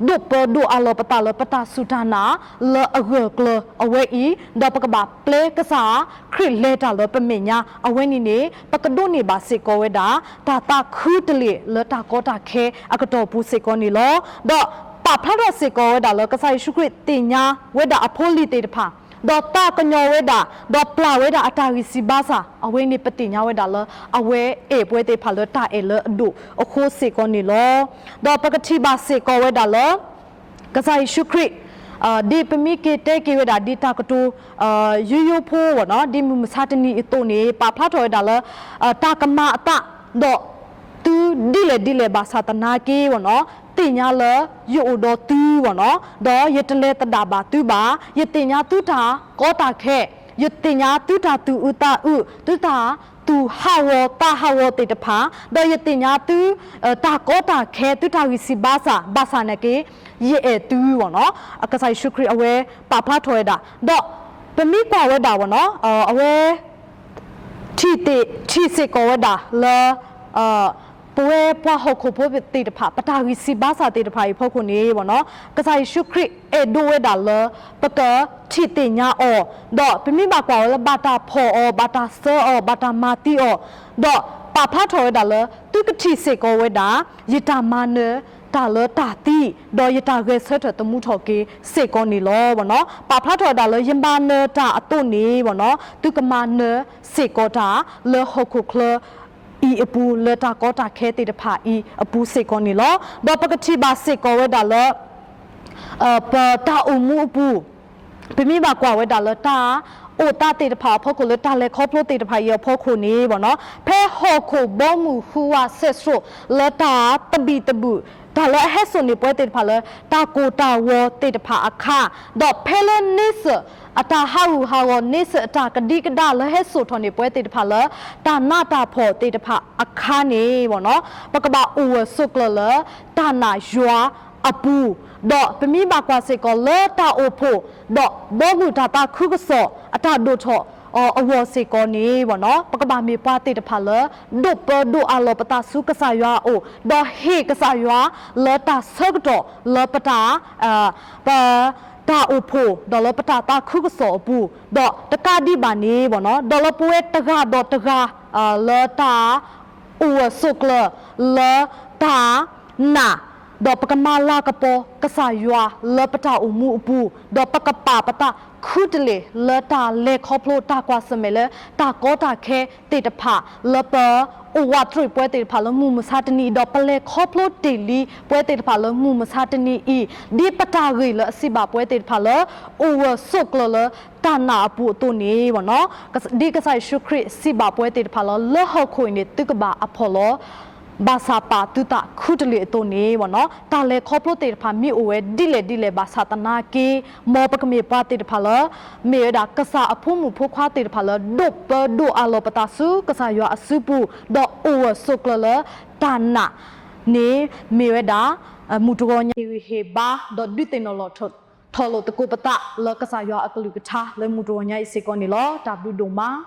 ဒိးပၢဒိးအးလီၤပသးလၢပတၢ်စူၢ်တၢ်နာ်လၢအဂၢၢ်ကျၢၤအဝဲအံၤ, ဒီးပကဘၣ်ပျဲကစၢ်ခရံာ်လဲၤတၢ်လၢပမဲာ်ညါ အဝဲန့ၣ်န့ၣ် ပကဒိးန့ၢ်ဘၣ်စ့ၢ်ကီးဝဲဒၣ် တၢ်သးခုတလ့ၢ်လၢတၢ်ကီတၢ်ခဲအကတီၢ်ပူၤစ့ၢ်ကီးန့ၣ်လီၤ. ဒီးပာ်ဖျါထီၣ်စ့ၢ်ကီးဝဲဒၣ်လၢကစၢ်ယ့ၣ်ၡူးခရံာ်သ့ၣ်ညါဝဲဒၣ်အဖိလံၤသ့ၣ်တဖၣ်, ဒီးသးကညီၤဝဲဒၣ်, ဒီးပျၢ်ဝဲဒၣ်အတၢ်ဂံၢ်စၢ်ဘါစၢ်, အဝဲန့ၣ်ပသ့ၣ်ညါဝဲဒၣ်လၢ အဝဲအဲၣ်ပဝဲသ့ၣ်တဖၣ်လၢတၢ်အဲၣ်လၢအဒိၣ်အဃိစ့ၢ်ကီးန့ၣ်လီၤ. ဒီးပကထံၣ်ဘၣ်စ့ၢ်ကီးဝဲဒၣ်လၢ ကစၢ်ယ့ၣ်ၡူးခရံာ် ဒ်ပမ့ၢ်က့ၤတဲက့ၤဝဲဒၣ်ဒ်တၢ်ကတိၤ ယိယိဖိဝဲနီၤ ဒ်မုၢ်မဆါတနံၤအသိးန့ၣ် ပာ်ဖျါထီၣ်ဝဲဒၣ်လၢ တၢ်ကမၤအသး ဒီးသုဒ်လဲၣ်ဒ်လဲၣ်ဘၣ်ဆၣ်သနာ်က့ဝဲနီၤ သ့ၣ်ညါလၢယအိၣ်ဒီးသုဝဲနီၤ ဒီးယတလဲၤသဒၣ်ဘၣ်သုဘၣ်, ယသ့ၣ်ညါသုတၢ်ကီတၢ်ခဲ, ယသ့ၣ်ညါသုတၢ်သူၣ်အုးသးအုး, သုတၢ်သူၣ်ဟးဂီၤသးဟးဂီၤသ့ၣ်တဖၣ်, ဒီးယသ့ၣ်ညါသု တၢ်ကီတၢ်ခဲ သုတၢ်ဂံၢ်စၢ်ဘါစၢ် ဘၣ်ဆၣ်သနာ်က့ ယအဲၣ်သုဝဲနီၤ. ကစၢ်ယ့ၣ်ၡူးခရံာ်အဝဲပာ်ဖျါထီၣ်ဝဲဒၣ်, ဒီးပမ့ၢ်ကွၢ်ဝဲဒၣ်ဝဲနီၤ အဝဲ ထံၣ်သ့ၣ် ထံၣ်စ့ၢ်ကီးဝဲဒၣ်လၢ ပဝဲပှၤဟီၣ်ခိၣ်ဖိသ့ၣ်တဖၣ် ပတၢ်ဂံၢ်စၢ်ဘါစၢ်သ့ၣ်တဖၣ်အံၤအဖီခိၣ်န့ၣ်ဝဲနီၤ ကစၢ်ယ့ၣ်ၡူးခရံာ်အဲၣ်ဒိးဝဲဒၣ်လၢ ပကထံၣ်သ့ၣ်ညါအီၤ, ဒီးပမ့ၢ်ဘၣ်ကွၢ်ဝဲလၢဘၣ်တၢ်ဖီၣ်အီၤ ဘၣ်တၢ်စၢအီၤ ဘၣ်တၢ်မၤသံအီၤ, ဒီးပာ်ဖျါထီၣ်ဝဲဒၣ်လၢ သုကထံၣ်စ့ၢ်ကီးဝဲဒၣ် ယတၢ်မၤနၢၤတၢ်လၢတၢ်သံ, ဒီးယတၢ်ဂဲၤဆၢထၢၣ်သမူထီၣ်က့ၤစ့ၢ်ကီးန့ၣ်လီၤဝဲနီၤ. ပာ်ဖျါထီၣ်ဝဲဒၣ်လၢယမၤနၢၤတၢ်အသိးန့ၣ်ဝဲနီၤ သုကမၤနၢၤစ့ၢ်ကီးတၢ်လၢဟီၣ်ခိၣ်ချၢအံၤအပူၤ လၢတၢ်ကီတၢ်ခဲသ့ၣ်တဖၣ်အံၤအပူၤစ့ၢ်ကီးန့ၣ်လီၤ. ဒီးပကထံၣ်ဘၣ်စ့ၢ်ကီးဝဲဒၣ်လၢ ပတၢ်အိၣ်မူအပူၤ ပမ့ၢ်ဘၣ်ကွၢ်ဝဲဒၣ်လၢတၢ်အိၣ်သးသ့ၣ်တဖၣ်အဖီခိၣ် လၢတၢ်လဲၤခီဖျိသ့ၣ်တဖၣ်အံၤအဖီခိၣ်န့ၣ်ဝဲနီၤ ဖဲဟီၣ်ခိၣ်ဘီမုၢ်ဟူးဝးဆဲးစိး လၢတၢ်သဘံၣ်သဘုၣ် တၢ်လၢအဟဲစိာ်န့ၢ်ပဝဲသ့ၣ်တဖၣ်လၢ တၢ်ကိၢ်တၢ်ဂီၤသ့ၣ်တဖၣ်အခါ, ဒီးဖဲလၢန့ဆၢၣ်အတၢ်ဟးဂူာ်ဟးဂီၤ န့ဆၢၣ်အတၢ်ကဒံကဒါလၢဟဲစိာ်ထီၣ်န့ၢ်ပဝဲသ့ၣ်တဖၣ်လၢ တၢ်နးတၢ်ဖှီၣ်သ့ၣ်တဖၣ်အခါန့ၣ်ဝဲနီၤ ပကဘၣ်အိၣ်ဂၢၢ်ဆိးကျၢၤလၢ တၢ်နာ်ယွၤအပူၤ, ဒီးပမ့ၢ်ဘၣ်ကွၢ်စ့ၢ်ကီးလၢတၢ်အိၣ်ဖှိၣ် ဒီးဘီမုၢ်တၢ်သးခုကစီၣ် အတၢ်ဒိၣ်ထီၣ်အဂီၢ်စ့ၢ်ကီးန့ၣ်ဝဲနီၤ ပကဘၣ်မ့ၢ်ပှၤသ့ၣ်တဖၣ်လၢ ဒိးပၢဒိးအးလီၤပသးဆူကစၢ်ယွၤအအိၣ်, ဒီးဟ့ၣ်ကစၢ်ယွၤလၢတၢ်ဆၢကတီၢ်လၢပတၢ် ပတၢ်အိၣ်ဖှိၣ် ဒီးလၢပတၢ်သးခုကစီၣ်အပူၤ, ဒီးတကးဒံးဘၣ်န့ၣ်ဝဲနီၤ ဒီးလၢပဝဲတဂၤဒီးတဂၤ လၢတၢ်အိၣ်ဂၢၢ်ဆိးကျၢၤ လၢတၢ်နာ်, ဒီးပကမၤလၤကပီၤကစၢ်ယွၤလၢပတၢ်အိၣ်မူအပူၤ, ဒီးပကပာ်ပသးခူတလ့ၢ်လၢတၢ်လဲၤခီဖျိတၢ်ကွၢ်ဆၢၣ်မဲာ်လၢတၢ်ကီတၢ်ခဲသ့ၣ်တဖၣ် လၢပအိၣ်ဝးတရံးပဝဲသ့ၣ်တဖၣ်လၢမုၢ်မဆါတနံၤအံၤ, ဒီးပလဲၤခီဖျိတ့ၢ်လံပဝဲသ့ၣ်တဖၣ်လၢမုၢ်မဆါတနံၤအံၤ, ဒ်ပတၢ်ဂ့ၢ်လၢအစံးဘၣ်ပဝဲသ့ၣ်တဖၣ်လၢ အိၣ်ဂၢၢ်ဆိးကျၢၤလၢတၢ်နာ်အပူၤအသိးန့ၣ်ဝဲနီၤ, ဒ်ကစၢ်ယ့ၣ်ၡူးခရံာ်စံးဘၣ်ပဝဲသ့ၣ်တဖၣ်လၢ လၢဟီၣ်ခိၣ်အံၤန့ၣ် သုကဘၣ်အဖှီၣ်လီၤ ဘၣ်ဆၣ်ပာ်သုသးခူတလ့ၢ်အသိးန့ၣ် တၢ်လဲၤခီဖျိသ့ၣ်တဖၣ်မ့ၢ်အိၣ်ဝဲဒ်လဲၣ်ဒ်လဲၣ်ဘၣ်ဆၣ်သနာ်က့ မ်ပကမ့ၢ်ပှၤသ့ၣ်တဖၣ်လၢ မ့ၢ်ဝဲဒၣ်ကစၢ်အဖိမုၣ်ဖိခွါသ့ၣ်တဖၣ်လၢ ဒိၣ်ပၢဒိၣ်အလီၢ်ပသးဆူကစၢ်ယွၤအစုပူၤ ဒီးအိၣ်ဂၢၢ်ဆိးကျၢၤလၢတၢ်နာ်န့ၣ် မ့ၢ်ဝဲဒၣ် မူးတဂီၤညါ ဟ့ၣ်ဂံၢ်ဟ့ၣ်ဘါ ဒီးဒုးသ့ၣ်နီၣ်လီၤထီၣ်လိာ်သကိးပသးလၢကစၢ်ယွၤအကလုၢ်ကထါလၢမူးတဂီၤညါအံၤစ့ၢ်ကီးန့ၣ်လီၤ. တၢ်ဘျုးဒိၣ်မး.